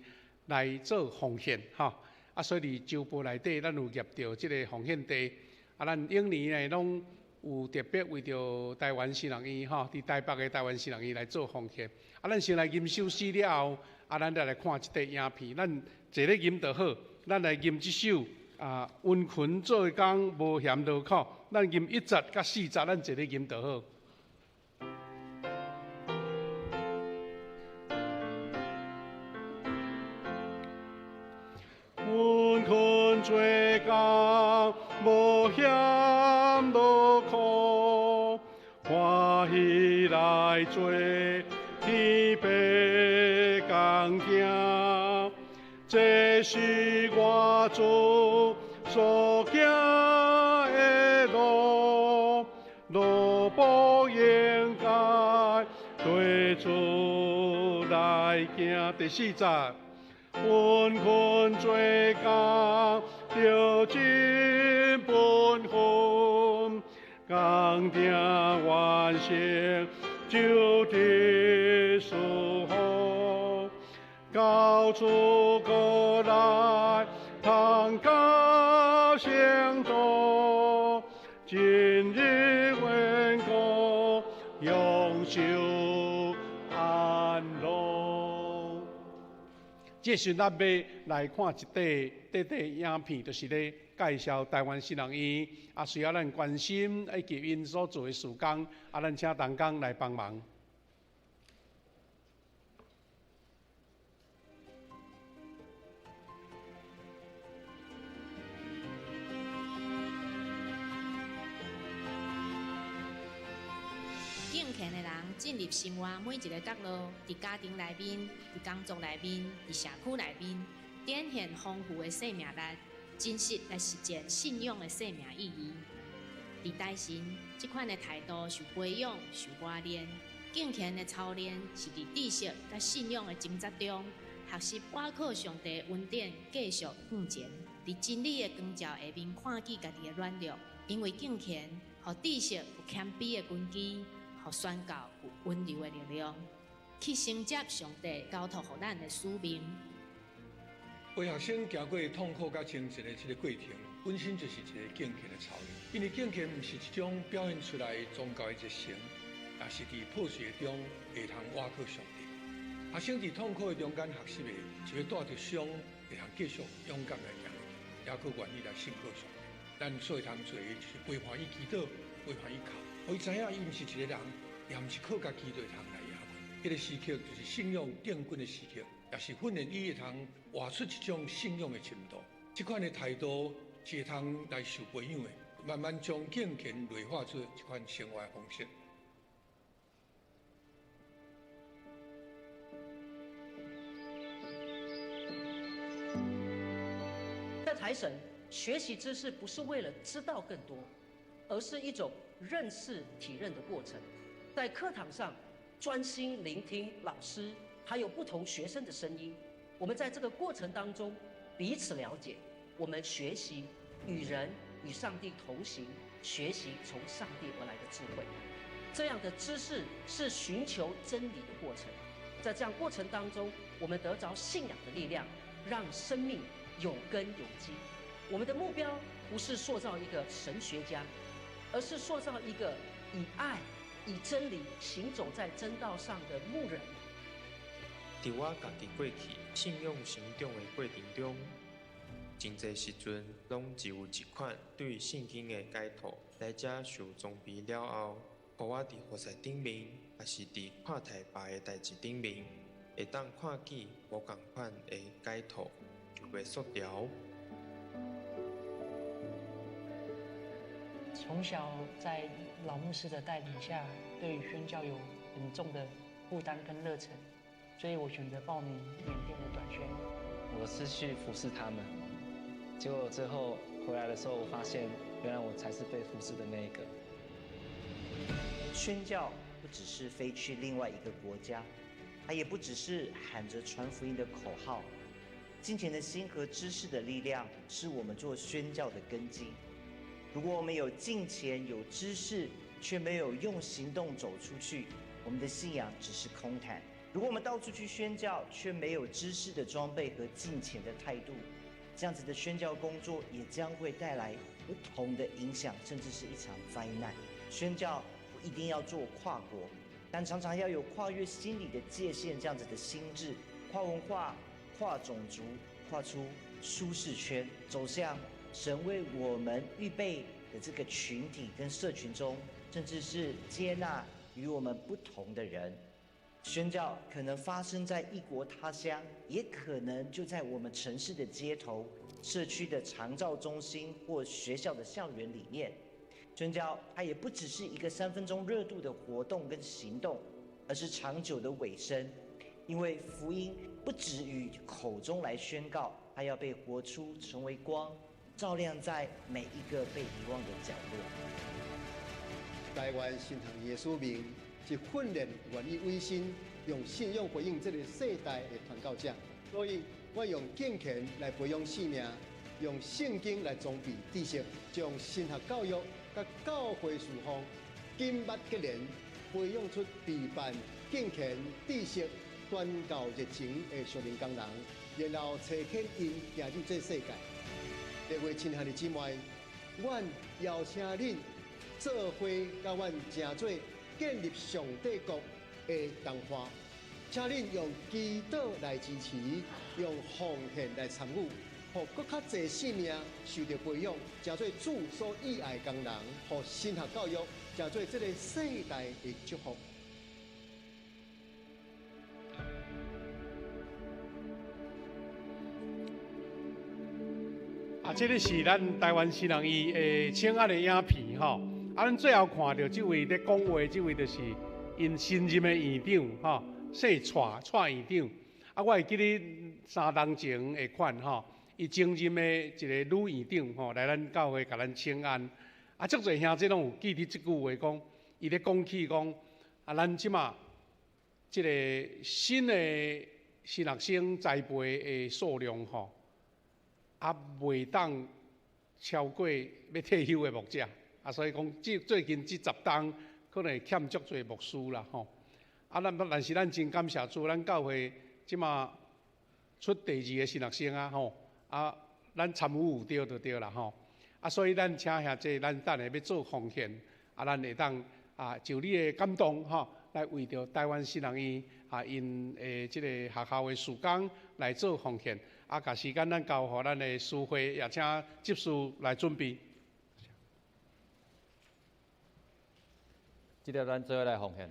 來做奉獻，吼。啊，所以佇周報內底，咱有挾著這个奉獻地，啊，咱往年呢攏有特別為著台灣新人院，吼，佇台北的台灣新人院來做奉獻。啊，咱先來吟首詩了後，啊，咱再來看這塊影片，咱坐咧吟就好。咱來吟這首啊，殷勤做工無嫌勞苦，咱吟一節佮四節，咱坐咧吟就好。殷勤做工，無嫌勞苦，歡喜來做天父工囝，這是我主所行的路，路步應該對主來行。第四節。殷勤做工，著盡本分，工程完成就得祝福，到處過來通到成都，今日穩固，永久安樂。這時咱欲來看一塊短短影片，就是咧介紹臺灣神學院，啊，需要咱關心以及𪜶所做的事工，啊，咱請同工來幫忙。敬虔的人進入生活每一个角落，佇家庭內面、佇工作內面、佇社區內面，展現豐富的生命力，真實來實踐信仰的生命意義。佇台神，這款的態度受培養、受磨練，敬虔的操練是佇知識佮信仰的掙扎中，學習倚靠上帝恩典，繼續向前。佇真理的光照下面，看見家己的軟弱，因為敬虔，予知識有謙卑的根基。予宣告有溫柔的力量，去承接上帝交託予咱的使命。為學生行過痛苦佮掙扎的這個過程，本身就是一個敬虔的操練。因為敬虔毋是一種表現出來宗教的熱誠，也是佇破碎的中會通倚靠上帝。學生佇痛苦的中間學習的，是欲帶著傷，會通繼續勇敢來行落去，也閣願意來信靠上帝。咱所會通做的，就是陪伴伊祈禱，陪伴伊哭，予伊知影伊毋是一個人。也毋是靠家己就會通來贏過。彼個時刻就是信仰奠根的時刻，也是訓練伊會通活出這種信仰的深度。這款的態度是會通來受培養的，慢慢將敬虔內化做這款生活的方式。在台神學習知識不是為了知道更多，而是一種認識體認的過程。在課堂上，專心聆聽老師還有不同學生的聲音。我們在這個過程當中彼此了解，我們學習與人與上帝同行，學習從上帝而來的智慧。這樣的知識是尋求真理的過程。在這樣過程當中，我們得着信仰的力量，讓生命有根有基。我們的目標不是塑造一個神學家，而是塑造一個以愛、以真理行走在真道上的牧人。佇我家己過去信仰成長的過程中，真濟時陣攏只有一款對聖經的解讀來遮受裝備了後，予我佇服侍頂面，抑是佇看待別的代誌頂面，會當看見無仝款的解讀，就袂縮條。從小在老牧師的帶領下，對宣教有很重的負擔跟熱忱，所以我選擇報名緬甸的短宣。我是去服侍他們，結果最後回來的時候，我發現原來我才是被服侍的那一個。宣教不只是飛去另外一個國家，它也不只是喊着傳福音的口號。金錢的心和知識的力量，是我們做宣教的根基。如果我們有金錢、有知識，卻沒有用行動走出去，我們的信仰只是空談。如果我們到處去宣教，卻沒有知識的裝備和敬虔的態度，這樣子的宣教工作也將會帶來不同的影響，甚至是一場災難。宣教不一定要做跨國，但常常要有跨越心理的界限，這樣子的心智，跨文化、跨種族、跨出舒適圈，走向神為我們預備的這個群體跟社群中，甚至是接納與我們不同的人。宣教可能發生在異國他鄉，也可能就在我們城市的街頭、社區的長照中心或學校的校園裡面。宣教它也不只是一個3分鐘熱度的活動跟行動，而是長久的委身。因為福音不止於口中來宣告，它要被活出，成為光，照亮在每一個被遺忘的角落。台灣神學院的使命是訓練願意委身、用信仰回應這個世代的傳教者。所以我用敬虔來培養生命，用聖經來裝備知識，將神學教育佮教會事奉緊密結連，培養出備辦敬虔、知識、傳教熱情的屬靈工人，然後差遣𪜶行入這世界。各位親愛的姊妹，阮邀請恁做伙佮阮成做建立上帝國的同伴，請恁用祈禱來支持，用奉獻來參與，予閣較濟性命受著培養，成做主所喜愛的工人，予神學教育成做這个世代的祝福。啊，這个是咱台灣新人院的請安的影片吼。啊，咱最後看著這位咧講話，這位就是𪜶新任的院長吼，姓蔡，蔡院長。啊，我會記得三冬前的款吼，伊前任的一个女院長吼來咱教會共咱請安。啊，足濟兄弟攏有記得這句話，講伊咧講起講啊，咱這馬這个新的新學生栽培的數量吼，啊，袂當超過欲退休的牧者，啊，所以講這最近這十冬可能會欠足濟牧師啦吼。啊，咱但是咱真感謝主，咱教會這馬出第二个新學生啊吼，啊，咱參與有對就對啦吼。啊，所以咱請兄弟，咱等下欲做奉獻，啊，咱會當啊，就你的感動吼，來為著台灣新人院啊，𪜶的這个學校的事工來做奉獻。啊，共時間咱交予咱的司會，也請執事來準備。這個咱做伙來奉獻。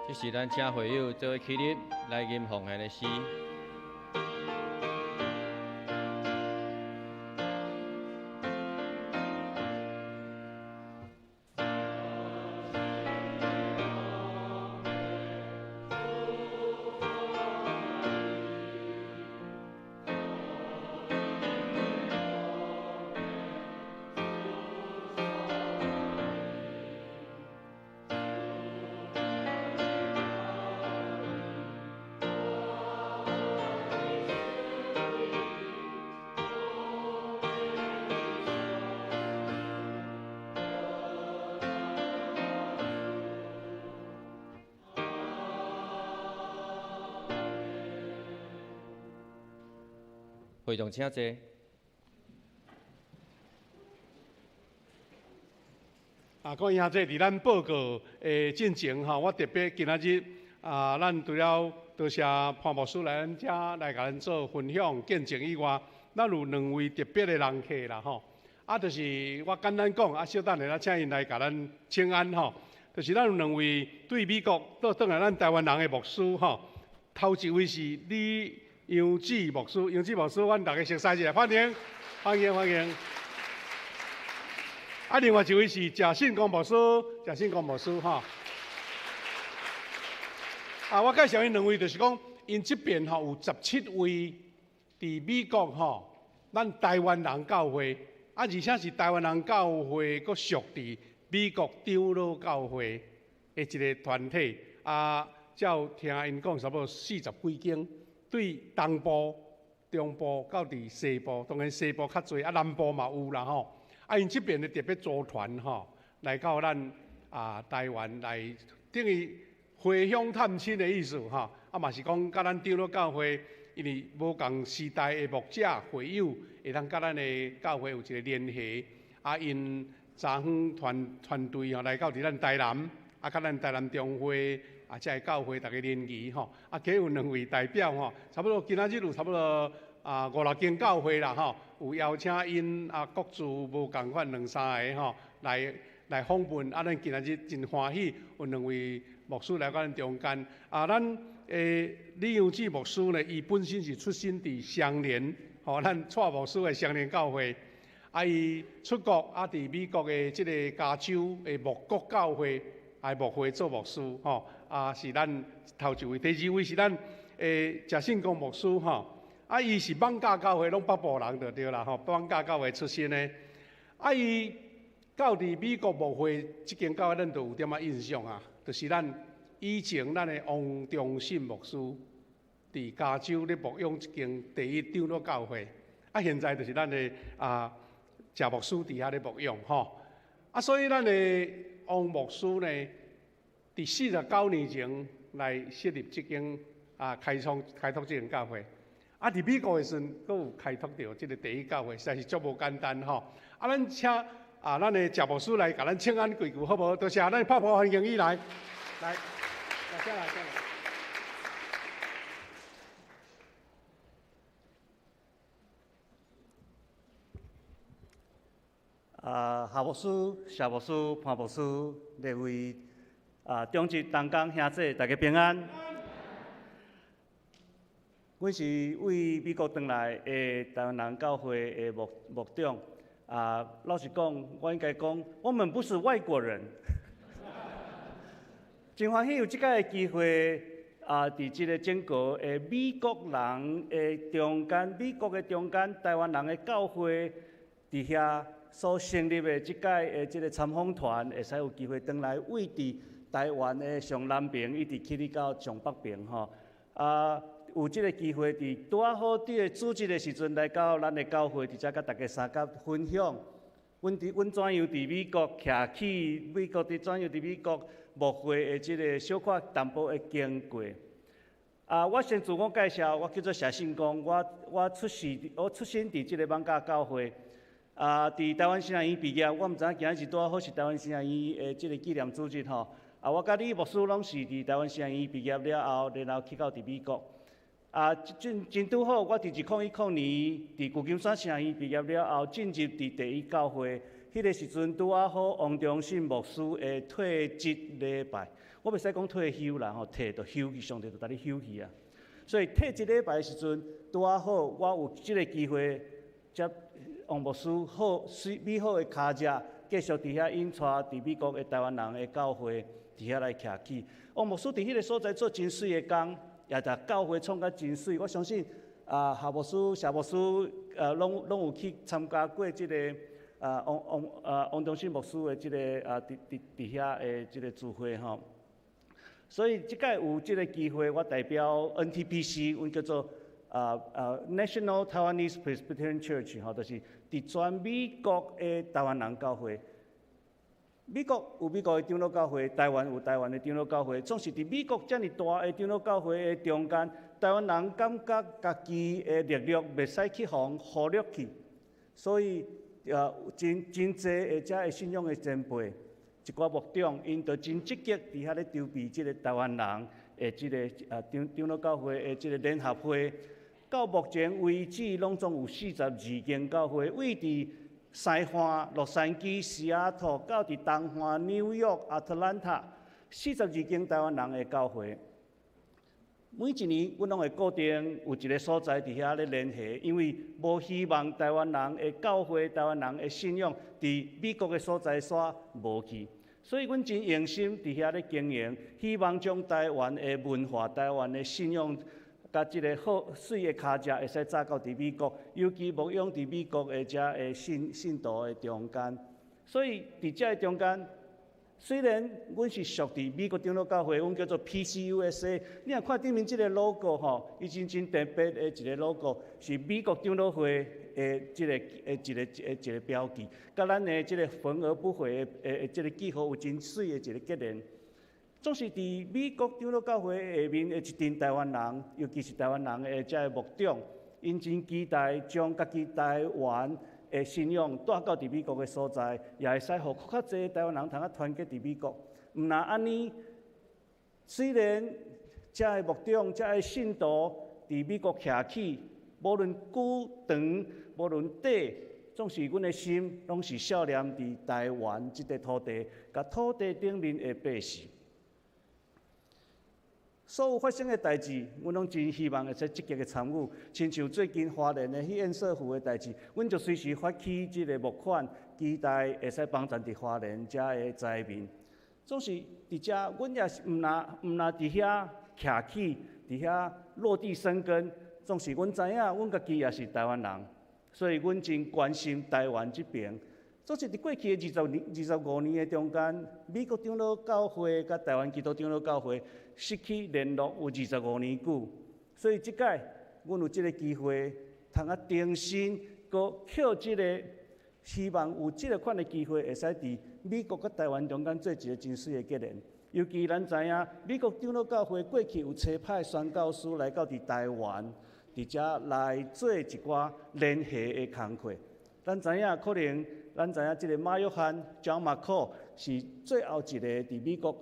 這是咱請會友做伙起立來吟奉獻的詩。會眾請坐。啊，各位兄弟，佇咱報告的進前吼，我特別今仔日啊，咱除了多謝潘牧師來咱遮來共咱做分享見證以外，咱有兩位特別的人客啦吼。啊，就是我簡單講，啊，小等下咱請𪜶來共咱請安吼。就是咱有兩位對美國倒轉來咱台灣人的牧師吼，頭一位是李楊志牧師，楊志牧師，阮逐家熟似一下，歡迎，歡迎，歡迎。啊，另外一位是謝信光牧師，謝信光牧師吼。啊，我介紹𪜶兩位，就是講，𪜶這邊吼有17位佇美國吼，咱台灣人教會，啊，而且是台灣人教會，閣屬佇美國長老教會的一個團體。啊，才有聽𪜶講，差不多40幾間。對東部、中部到佇西部，當然西部較濟，啊南部嘛有啦吼。啊，𪜶這邊咧特別組團吼，來到咱啊台灣來，等於回鄉探親的意思吼。啊嘛是講，佮咱長老教會，因為無仝時代的牧者會友，會當佮咱的教會有一個聯繫。啊，𪜶 查訪團團隊吼來到佇咱台南，啊，佮咱台南中會啊，遮个教會逐家聯誼吼，啊，加有兩位代表吼，差不多今仔日有差不多啊五六間教會啦吼，有邀請𪜶啊，各自無仝款兩三个吼來來訪問，啊，咱今仔日真歡喜有兩位牧師來到咱中間，啊，咱李楊志牧師呢，伊本身是出身佇雙連，吼，咱蔡牧師的雙連教會。啊！伊出國啊，佇美國的這个加州的牧國教會啊牧會做牧師吼。啊，是咱頭一位，第二位是咱謝信公牧師吼。啊，伊是艋舺教會攏北部人就對啦吼，艋舺教會出身的。啊，伊到佇美國牧會這間教會，咱就有點仔印象啊，就是咱以前咱的王忠信牧師佇加州咧牧養這間第一長老教會。啊，現在就是咱的啊。謝牧師佇遐咧牧養吼，啊，所以咱的王牧師呢，佇49年前來設立這間啊，開創開拓這間教會，啊，佇美國的時陣，閣有開拓著這个第一教會，實在是足無簡單吼。啊，咱請啊，咱的謝牧師來共咱請安幾句好無？多謝，咱拍破歡迎伊來，來，來，來，來。啊，夏牧師、謝牧師、潘牧師，列位啊，長執同工兄弟，大家平安。阮是為美國轉來的台灣人教會的牧牧長。啊，老實講，我應該講，我們不是外國人。真歡喜有這個機會啊，佇這個整個的美國人的中間，美國的中間，台灣人的教會佇遐。所成立的這屆的這个參訪團，會使有機會轉來位佇台灣的上南邊，一直去哩到上北邊吼。啊，有這个機會佇拄仔好佇个主日的時陣來到咱的教會，佇遮佮大家相佮分享。阮佇阮怎樣佇美國徛起，美國佇怎樣佇美國牧會的這个小可淡薄的經過。啊，我先自我介紹，我叫做謝信公，我我出世，我出生佇這个艋舺教會。啊！佇台灣神學院畢業，我毋知影今仔日拄仔好是台灣神學院的這个紀念主日吼。啊，我佮李牧師攏是佇台灣神學院畢業了後，然後去到佇美國。啊，真真拄好，我佇2010年佇舊金山神學院畢業了後，進入佇第一教會。彼个時陣拄仔好，王忠信牧師的退職禮拜，我袂使講退休啦吼，退就休去，上帝就共你休去啊。所以退職禮拜的時陣拄仔好，我有這个機會接。王牧師好水美好的跤跡，繼續佇遐引帶佇美國的台灣人的教會佇遐來徛起。王牧師佇彼个所在做真媠的工，也共教會創甲真媠。我相信啊，夏牧師、謝牧師，攏攏有去參加過這个啊，王王啊王忠信牧師的這个啊，佇佇佇遐的這个聚會吼。所以這擺有這个機會，我代表 NTPC，阮叫做。啊啊，National Taiwanese Presbyterian Church 吼，就是佇全美國的台灣人教會。美國有美國的長老教會，台灣有台灣的長老教會。總是佇美國遮爾大的長老教會的中間，台灣人感覺家己的力量袂使去予人忽略去，所以啊，真真濟的遮的信仰的前輩，一寡牧長，𪜶就真積極佇遐咧籌備這个台灣人的這个啊長長老教會的這个聯合會。到目前為止，攏總有42間教會，位佇西岸洛杉磯、西雅圖，到佇東岸紐約、亞特蘭大，42間台灣人的教會。每一年，阮攏會固定有一个所在佇遐咧聯繫，因為無希望台灣人的教會、台灣人的信仰佇美國的所在煞無去，所以阮真用心佇遐咧經營，希望將台灣的文化、台灣的信仰。佮這个好媠的跤跡會使紮到佇美國，尤其牧養佇美國的遮的信信徒的中間。所以佇遮的中間，雖然阮是屬佇美國長老教會，阮叫做 PCUSA。你若看頂面這个 logo 吼，伊真真特別的一个 logo，是美國長老會的這个的一个的一个標記，佮咱的這个焚而不毀的的這个記號有真媠的一个結連。總是佇美國長老教會下面的一陣台灣人，尤其是台灣人的遮个牧長，𪜶真期待將家己台灣的信仰帶到佇美國的所在，也會使予閣較濟台灣人通啊團結佇美國。毋若按呢，雖然遮的牧長、遮的信徒佇美國徛起，無論久長，無論短，總是阮的心攏是數念佇台灣這塊土地，佮土地頂面的百姓。所有發生的代誌，阮攏真希望會使積極的參與。親像最近花蓮的彼堰塞湖的代誌，阮就隨時發起這个募款，期待會使幫助佇花蓮遮的災民。總是佇遮，阮也是毋若佇遐徛起，佇遐落地生根。總是阮知影，阮家己也是台灣人，所以阮真關心台灣這爿。總是佇過去的20年、25年的中間，美國長老教會佮台灣基督長老教會失去聯絡有25年久，所以這擺阮有這个機會，通啊重新閣抾這个希望，有這个款的機會，會使佇美國佮台灣中間做一个真媠的結連。尤其咱知影，美國長老教會過去有差派宣教師來到佇台灣，佇遮來做一寡聯繫的工課。咱知影可能，咱知影這个馬約翰 John McCall 是最後一个佇美國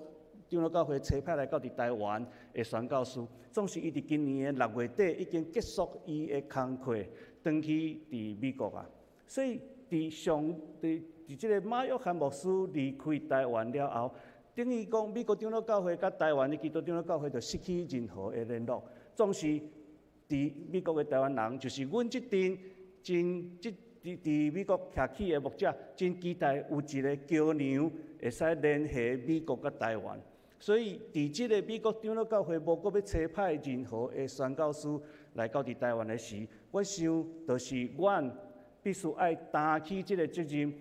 長老教會差派來到佇台灣的宣教師。總是伊佇今年的6月底已經結束伊的工課，轉去佇美國啊。所以佇上佇佇這个馬約翰牧師離開台灣了後，等於講美國長老教會佮台灣的基督長老教會就失去任何的聯絡。總是佇美國的台灣人，就是阮這陣真這。佇美國徛起的牧者，真期待有一个橋梁會使聯繫美國佮台灣。所以，佇這个美國長老教會無閣欲差派任何的宣教師來到佇台灣的時，我想就是阮必須愛擔起這个責任，予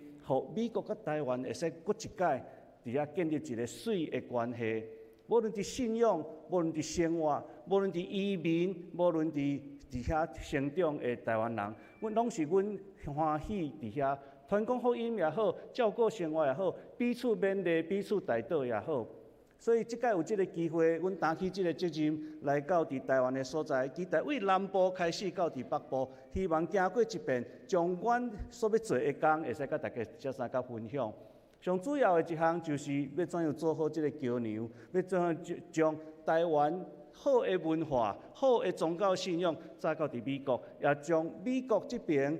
美國佮台灣會使閣一擺佇遐建立一个媠的關係。無論佇信仰，無論佇生活，無論佇移民，無論佇遐成長的台灣人，阮攏是阮歡喜佇遐傳講福音也好，照顧生活也好，彼此勉勵、彼此代禱也好。所以這擺有這个機會，阮擔起這个責任來到佇台灣的所在，期待為南部開始到佇北部，希望行過一遍，將阮所欲做的工，會使佮大家遮相佮分享。上主要的一項就是欲怎樣做好這个橋梁，欲怎樣將台灣好的文化、好的宗教信仰載到佇美國，也將美國這爿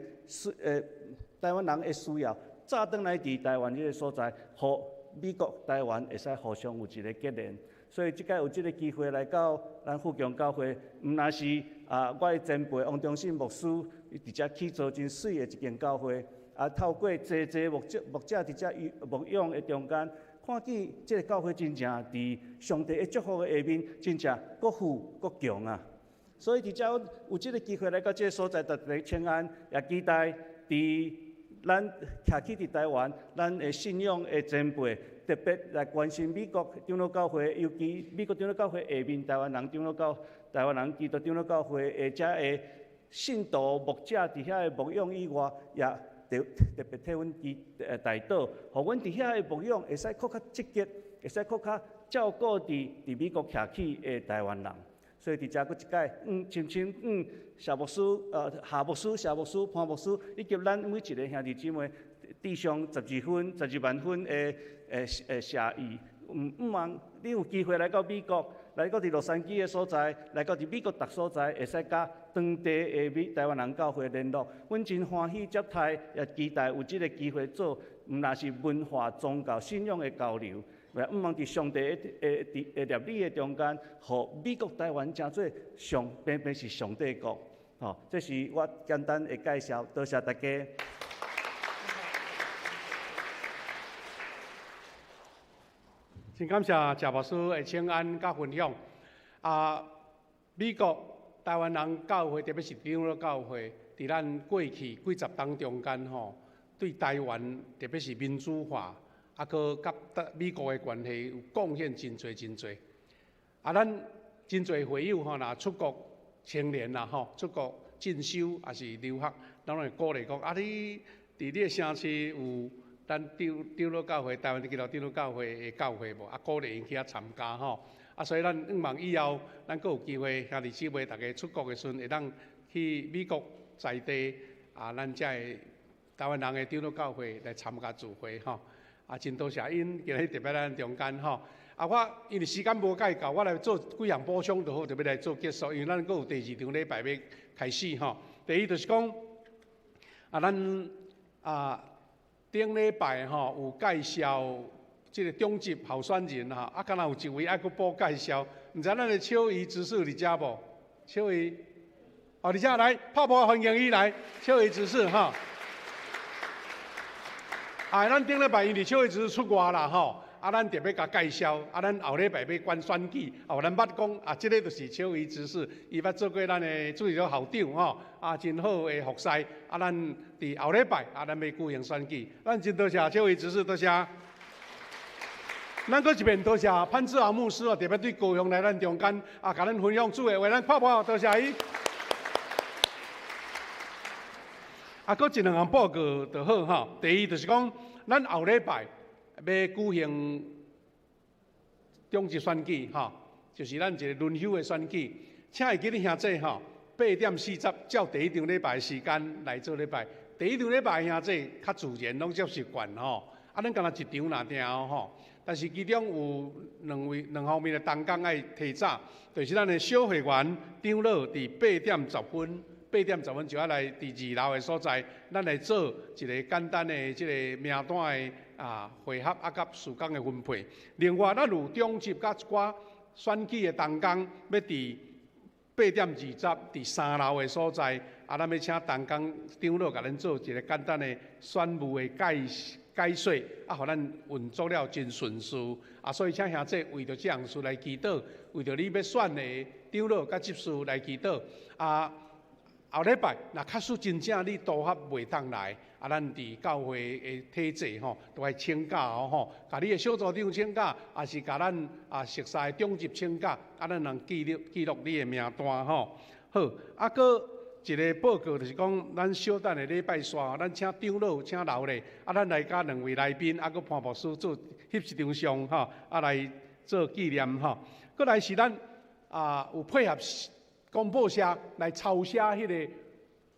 台灣人的需要載轉來佇台灣這个所在，予美國、台灣會使互相有一个結連。所以這擺有這个機會來到咱富強教會，毋若是啊，我的前輩王忠信牧師伊佇遮起造真媠的一間教會，啊，透過濟濟牧者牧者佇遮牧養的中間，看見這个教會真正佇上帝的祝福的下面，真正閣富閣強啊！所以佇遮有這个機會來到這个所在，特別請安，也期待佇咱徛起佇台灣，咱的信仰的前輩特別來關心美國長老教會，尤其美國長老教會下面台灣人長老教台灣人基督長老教會的遮的信徒牧者佇遐的牧養以外，也特特別替阮祈代禱，予阮佇遐的牧養會使閣較積極，會使閣較照顧佇佇美國徛起的台灣人。所以佇遮閣一擺，深深謝牧師、夏牧師、謝牧師、潘牧師，以及咱每一个兄弟姊妹，致上12分、12萬分的謝意。毋望你有機會來到美國，來到佇洛杉磯的所在，來到佇美國逐所在，會使佮當地的美台灣人教會聯絡。阮真歡喜接待，也期待有這个機會做，毋若是文化、宗教、信仰的交流。也毋望佇上帝的的的立的中間，予美國台灣成做上平平是上帝國。吼，這是我簡單的介紹，多謝大家。真感謝謝牧師的請安佮分享。啊，美國台灣人教會，特別是長老教會，佇咱過去幾十冬中間吼，對台灣特別是民主化，啊，閣佮美國的關係有貢獻真濟真濟。啊，咱真濟會友吼，若出國青年啦吼，出國進修抑是留學，咱攏會鼓勵講啊，你佇你的城市有咱長老教會、台灣基督長老教會的教會無？啊，鼓勵𪜶去遐參加吼。啊，所以咱向望以後，咱閣有機會兄弟姊妹逐家出國的時陣，會當去美國在地啊，咱才會台灣人的長老教會來參加聚會吼。啊，真多謝𪜶今日特別來咱中間吼。啊，我因為時間無介夠，我來做幾項補充就好，就欲來做結束，因為咱閣有第二場禮拜欲開始吼。第一就是講，啊，咱啊頂禮拜吼有介紹這個長執候選人吼，啊，敢若有一位愛閣補介紹，毋知咱的秋怡執事佇遮無？秋怡，哦，佇遮來，拍噗歡迎伊來，秋怡執事吼。啊，咱頂禮拜因為秋怡執事出外啦吼。啊，咱特別共介紹，啊，咱後禮拜欲管選舉，哦，咱捌講，啊，這个就是秋怡執事，伊捌做過咱的主日學校長吼，啊，真好的服侍，啊，咱佇後禮拜，啊，咱欲舉行選舉，咱真多謝秋怡執事，多謝。咱閣一遍多謝潘志豪牧師哦，特別對高雄來咱中間，啊，共咱分享主的話，咱拍噗多謝伊。啊，閣一兩項報告就好吼。第一就是講，咱後禮拜欲舉行長執選舉吼，就是咱一个輪休的選舉，請會記得兄弟吼，8點40照第一場禮拜的時間來做禮拜。第一場禮拜兄弟較自然，攏接習慣吼。啊，咱敢若一場爾定吼，但是其中有兩位兩方面的同工愛提早，就是咱的小會員長老佇8點10分，8點10分就愛來佇二樓的所在，咱來做一个簡單的這個名單的啊會合啊，佮時工的分配。另外，咱有長執佮一寡選舉的同工，欲佇8點20佇三樓的所在，啊，咱欲請同工長老共咱做一个簡單的選務的解解說，啊，予咱運作了真順遂。啊，所以請兄弟為著這項事來祈禱，為著你欲選的長老佮執事來祈禱。啊，後禮拜若確實真正你拄合袂當來，啊，咱佇教會的體制吼，都愛請假哦吼，共你的小組長請假，抑是共咱啊熟似的長執請假，啊，咱通記錄記錄你的名單吼。好，啊，閣一个報告就是講，咱小等的禮拜三，咱請長老請老咧，啊，咱來佮兩位來賓，啊，閣潘牧師做翕一張相吼，啊，來做紀念吼。閣來是咱啊有配合公報社來抄寫彼个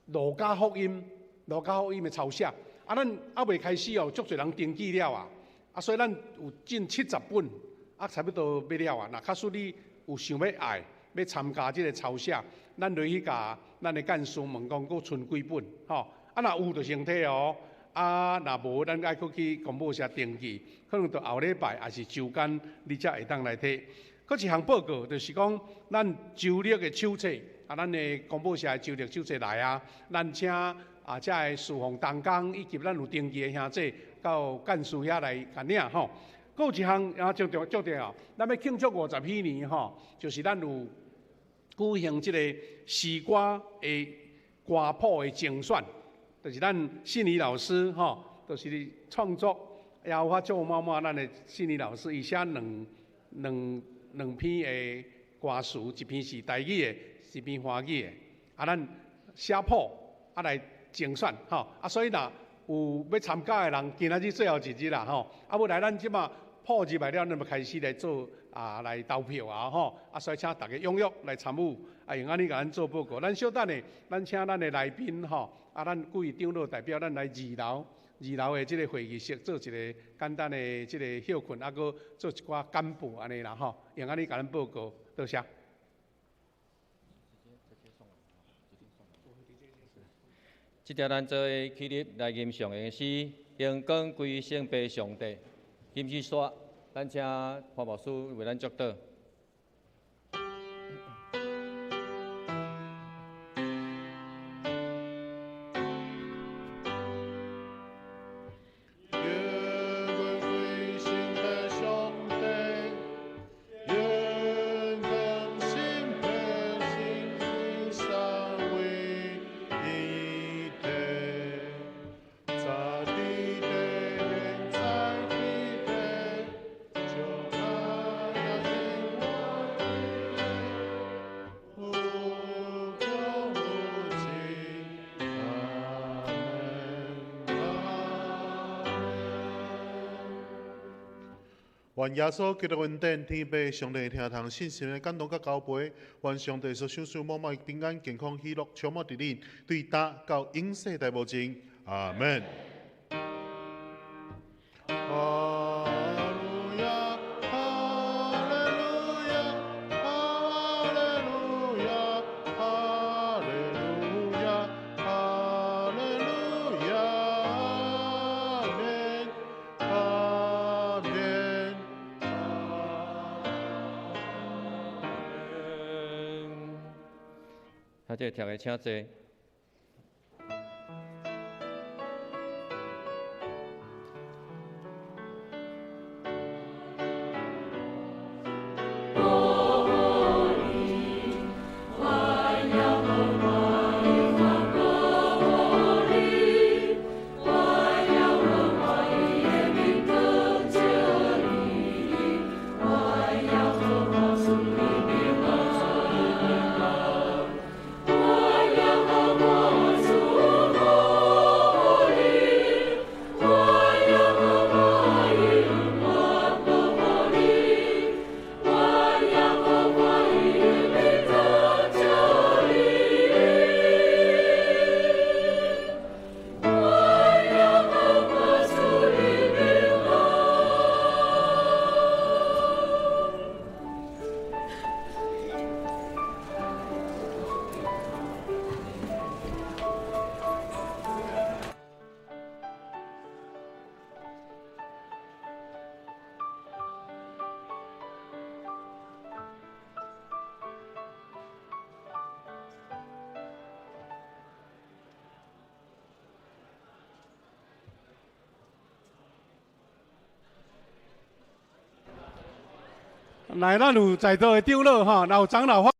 路加福音，路加福音的抄寫。啊，咱猶未開始哦，足濟人登記了啊，啊，所以咱有進70本，啊，差不多欲了啊。若假使你有想欲愛，欲參加這个抄寫，咱落去共咱的幹事問講，閣賰幾本，吼。啊，若有就先提哦，啊，若無，咱愛閣去公報社登記，可能到後禮拜抑是週間，你才會當來提。閣一項報告就是講，咱周曆的手冊，啊，咱的公報社的周曆手冊來啊，咱請啊，遮个侍奉同工以及咱有登記的兄弟到幹事遐來共領吼。閣有一項啊，足重足重要，咱欲慶祝50禧年吼，就是咱有舉行這个詩歌的歌譜的精選，就是咱信儀老師吼，就是創作耶和華祝某某咱的信儀老師，伊寫兩篇的歌詞，一篇是台語的，一篇華語的。啊，咱寫譜啊來精選吼，啊，所以若有欲參加的人，今仔日最後一日啦吼，啊，欲來咱這馬譜入來了，咱就開始來做啊，來投票啊吼，啊，所以請大家踴躍來參與，啊，用按呢共咱做報告。咱小等下，咱請咱的來賓吼，啊，咱幾位長老代表，咱來二樓。二樓的這个會議室做一个簡單的這个歇睏，啊，閣做一寡簡報按呢啦吼，用按呢共咱報告，多謝。這條咱做伙起立來吟誦的詩，榮光歸聖父上帝。金枝煞，咱請潘牧師為咱祝禱。願耶穌基督恩典、天父上帝聽堂信心的感動佮交陪，願上帝所賞賜滿滿的平安、健康、喜樂，充滿佇恁，對今到永世代無盡。阿門。哈利路亞，哈利路亞，哈利路亞，哈利路亞，哈利路亞，阿門，阿門。啊，這個聽的請坐。來，咱有在座的長老吼，若有長老發